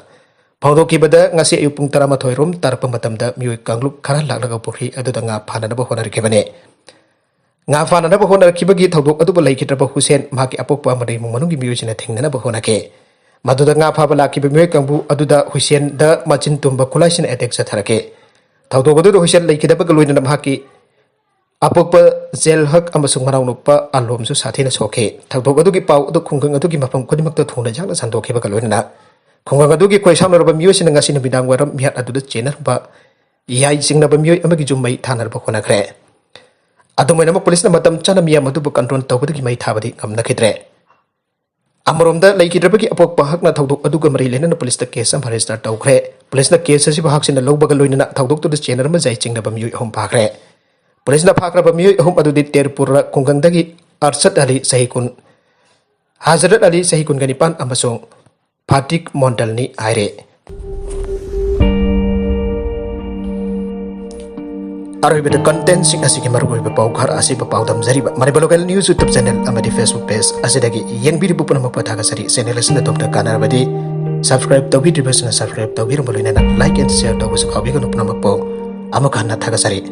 ꯐꯣꯡꯗꯣꯛꯈꯤꯕꯗ, ꯉꯁꯤ ꯑꯌꯨꯛ ꯄꯨꯡ ꯇꯔꯥꯃꯥꯊꯣꯏ ꯔꯣꯝ ꯇꯥꯔꯛꯄ ꯃꯇꯝꯗ ꯃꯤꯑꯣꯏ ꯀꯥꯡꯂꯨꯞ ꯈꯔ ꯂꯥꯛꯂꯒ ꯄꯨꯈ꯭ꯔꯤ ꯑꯗꯨꯗ ꯉꯥ ꯐꯥꯅꯅꯕ ꯍꯣꯠꯅꯔꯛꯈꯤꯕꯅꯤ꯫ ꯉꯥ ꯐꯥꯅꯅꯕ ꯍꯣꯠꯅꯔꯛꯈꯤꯕꯒꯤ ꯊꯧꯗꯣꯛ ꯑꯗꯨꯕꯨ ꯂꯩꯈꯤꯗ꯭ꯔꯕ ꯍꯨꯁꯦꯟ ꯃꯍꯥꯛꯀꯤ ꯑꯄꯣꯛꯄ ꯑꯃꯗꯤ ꯏꯃꯨꯡ ꯃꯅꯨꯡꯒꯤ ꯃꯤꯑꯣꯏꯁꯤꯡꯅ ꯊꯤꯡꯅꯅꯕ ꯍꯣꯠꯅꯈꯤ꯫ ꯃꯗꯨꯗ ꯉꯥ ꯐꯥꯕ ꯂꯥꯛꯈꯤꯕ ꯃꯤꯑꯣꯏ ꯀꯥꯡꯕꯨ ꯑꯗꯨꯗ ꯍꯨꯁꯦꯟꯗ ꯃꯆꯤꯟ ꯇꯨꯝꯕ ꯈꯨꯠꯂꯥꯏꯁꯤꯡꯅ ꯑꯦꯇꯦꯛ ꯆꯠꯊꯔꯛꯈꯤ꯫ ꯊꯧꯗꯣꯛ ꯑꯗꯨꯗ ꯍꯨꯁꯦꯟ ꯂꯩꯈꯤꯗꯕꯒ ꯂꯣꯏꯅꯅ ꯃꯍꯥꯛꯀꯤ ꯑꯄꯣꯛꯄ ꯖꯦꯜꯍꯛ ꯑꯃꯁꯨꯡ ꯃꯅꯥꯎꯅꯨꯄꯥ ꯑꯂꯣꯝꯁꯨ ꯁꯥꯊꯤꯅ ꯁꯣꯛꯈꯤ꯫ ꯊꯧꯗꯣꯛ ꯑꯗꯨꯒꯤ ꯄꯥꯎ ꯑꯗꯨ ꯈꯨꯡꯒꯪ ꯑꯗꯨꯒꯤ ꯃꯐꯝ ꯈꯨꯗꯤꯡꯃꯛꯇ ꯊꯨꯅ ꯌꯥꯡꯅ ꯁꯟꯗꯣꯛꯈꯤꯕꯒ ꯂꯣꯏꯅꯅ ꯈꯨꯡꯒꯪ ꯑꯗꯨꯒꯤ ꯈꯣꯏꯁꯥꯎꯅꯔꯕ ꯃꯤꯑꯣꯏꯁꯤꯡꯅ ꯉꯁꯤ ꯅꯨꯃꯤꯗꯥꯡ ꯋꯥꯏꯔꯝ ꯃꯤꯍꯥꯠ ꯑꯗꯨꯗ ꯆꯦꯟꯅꯔꯝꯕ ꯌꯥꯏ ꯆꯤꯡꯅꯕ ꯃꯤꯑꯣꯏ ꯑꯃꯒꯤ ꯌꯨꯝ ꯃꯩ ꯊꯥꯅꯅꯕ ꯍꯣꯠꯅꯈ꯭ꯔꯦ꯫ ꯑꯗꯨꯝ ꯑꯣꯏꯅꯃꯛ, ꯄꯨꯂꯤꯁꯅ ꯃꯇꯝ ꯆꯥꯅ ꯃꯤꯌꯥꯝ ꯑꯗꯨꯕꯨ ꯀꯟꯇ꯭ꯔꯣꯜ ꯇꯧꯕꯗꯒꯤ ꯃꯩ ꯊꯥꯕꯗꯤ ꯉꯝꯅꯈꯤꯗ꯭ꯔꯦ꯫ ꯑꯃꯔꯣꯝꯗ, ꯂꯩꯈꯤꯗ꯭ꯔꯕꯒꯤ ꯑꯄꯣꯛꯄ ꯍꯛꯅ ꯊꯧꯗꯣꯛ ꯑꯗꯨꯒ ꯃꯔꯤ ꯂꯩꯅꯅ ꯄꯨꯂꯤꯁꯇ ꯀꯦꯁ ꯑꯃ ꯔꯦꯖꯤꯁꯇꯔ ꯇꯧꯈ꯭ꯔꯦ꯫ ꯄꯨꯂꯤꯁꯅ ꯀꯦꯁ ꯑꯁꯤꯕꯨ ꯍꯥꯛꯆꯤꯟꯅ ꯂꯧꯕꯒ ꯂꯣꯏꯅꯅ ꯊꯧꯗꯣꯛꯇꯨꯗ ꯆꯦꯟꯅꯔꯝꯕ ꯌꯥꯏ ꯆꯤꯡꯅꯕ ꯃꯤꯑꯣꯏ ꯑꯍꯨꯝ ꯐꯥꯈ꯭ꯔꯦ꯫ ꯄꯨꯂꯤꯁꯅ ꯐꯥꯈ꯭ꯔꯕ ꯃꯤꯑꯣꯏ ꯑꯍꯨꯝ ꯑꯗꯨꯗꯤ ꯇꯦꯔꯄꯨꯔ ꯈꯨꯡꯒꯪꯗꯒꯤ ꯑꯔꯁꯠ ꯑꯂꯤ ꯆꯍꯤ ꯀꯨꯟ, ꯍꯖꯔꯠ ꯑꯂꯤ ꯆꯍꯤ ꯀꯨꯟꯒ ꯅꯤꯄꯥꯟ ꯑꯃꯁꯨꯡ ꯐꯥꯇꯤꯛ ꯃꯣꯟꯗꯜꯅꯤ ꯍꯥꯏꯔꯦ꯫ ꯑꯔꯣꯏꯕꯗ ꯀꯟꯇꯦꯟꯁꯤꯡ ꯑꯁꯤꯒꯤ ꯃꯔꯨꯑꯣꯏꯕ ꯄꯥꯎ ꯈꯔ ꯑꯁꯤꯕꯨ ꯄꯥꯎꯗꯝꯖꯔꯤꯕ Manipur local news YouTube channel ꯑꯃꯗꯤ ꯐꯦꯁꯕꯨꯛ ꯄꯦꯖ ꯑꯁꯤꯗꯒꯤ ꯌꯦꯡꯕꯤꯔꯤꯕ ꯄꯨꯝꯅꯃꯛꯄꯨ ꯊꯥꯒꯠꯆꯔꯤ꯫ ꯆꯦꯅꯦꯜ ꯑꯁꯤꯅ ꯑꯗꯣꯝꯗ ꯀꯥꯟꯅꯔꯕꯗꯤ ꯁꯕꯁꯀ꯭ꯔꯥꯏꯕ ꯇꯧꯕꯤꯗ꯭ꯔꯤꯕꯁꯤꯅ ꯁꯕꯁꯀ꯭ꯔꯥꯏꯕ ꯇꯧꯕꯤꯔꯝꯕ ꯂꯣꯏꯅꯅ ꯂꯥꯏꯛ ꯑꯦꯟ ꯁꯤꯌꯔ ꯇꯧꯕꯁꯨ ꯀꯥꯎꯕꯤꯒꯅꯨ꯫ ꯄꯨꯝꯅꯃꯛꯄꯨ ꯑꯃꯨꯛ ꯍꯟꯅ ꯊꯥꯒꯠꯆꯔꯤ꯫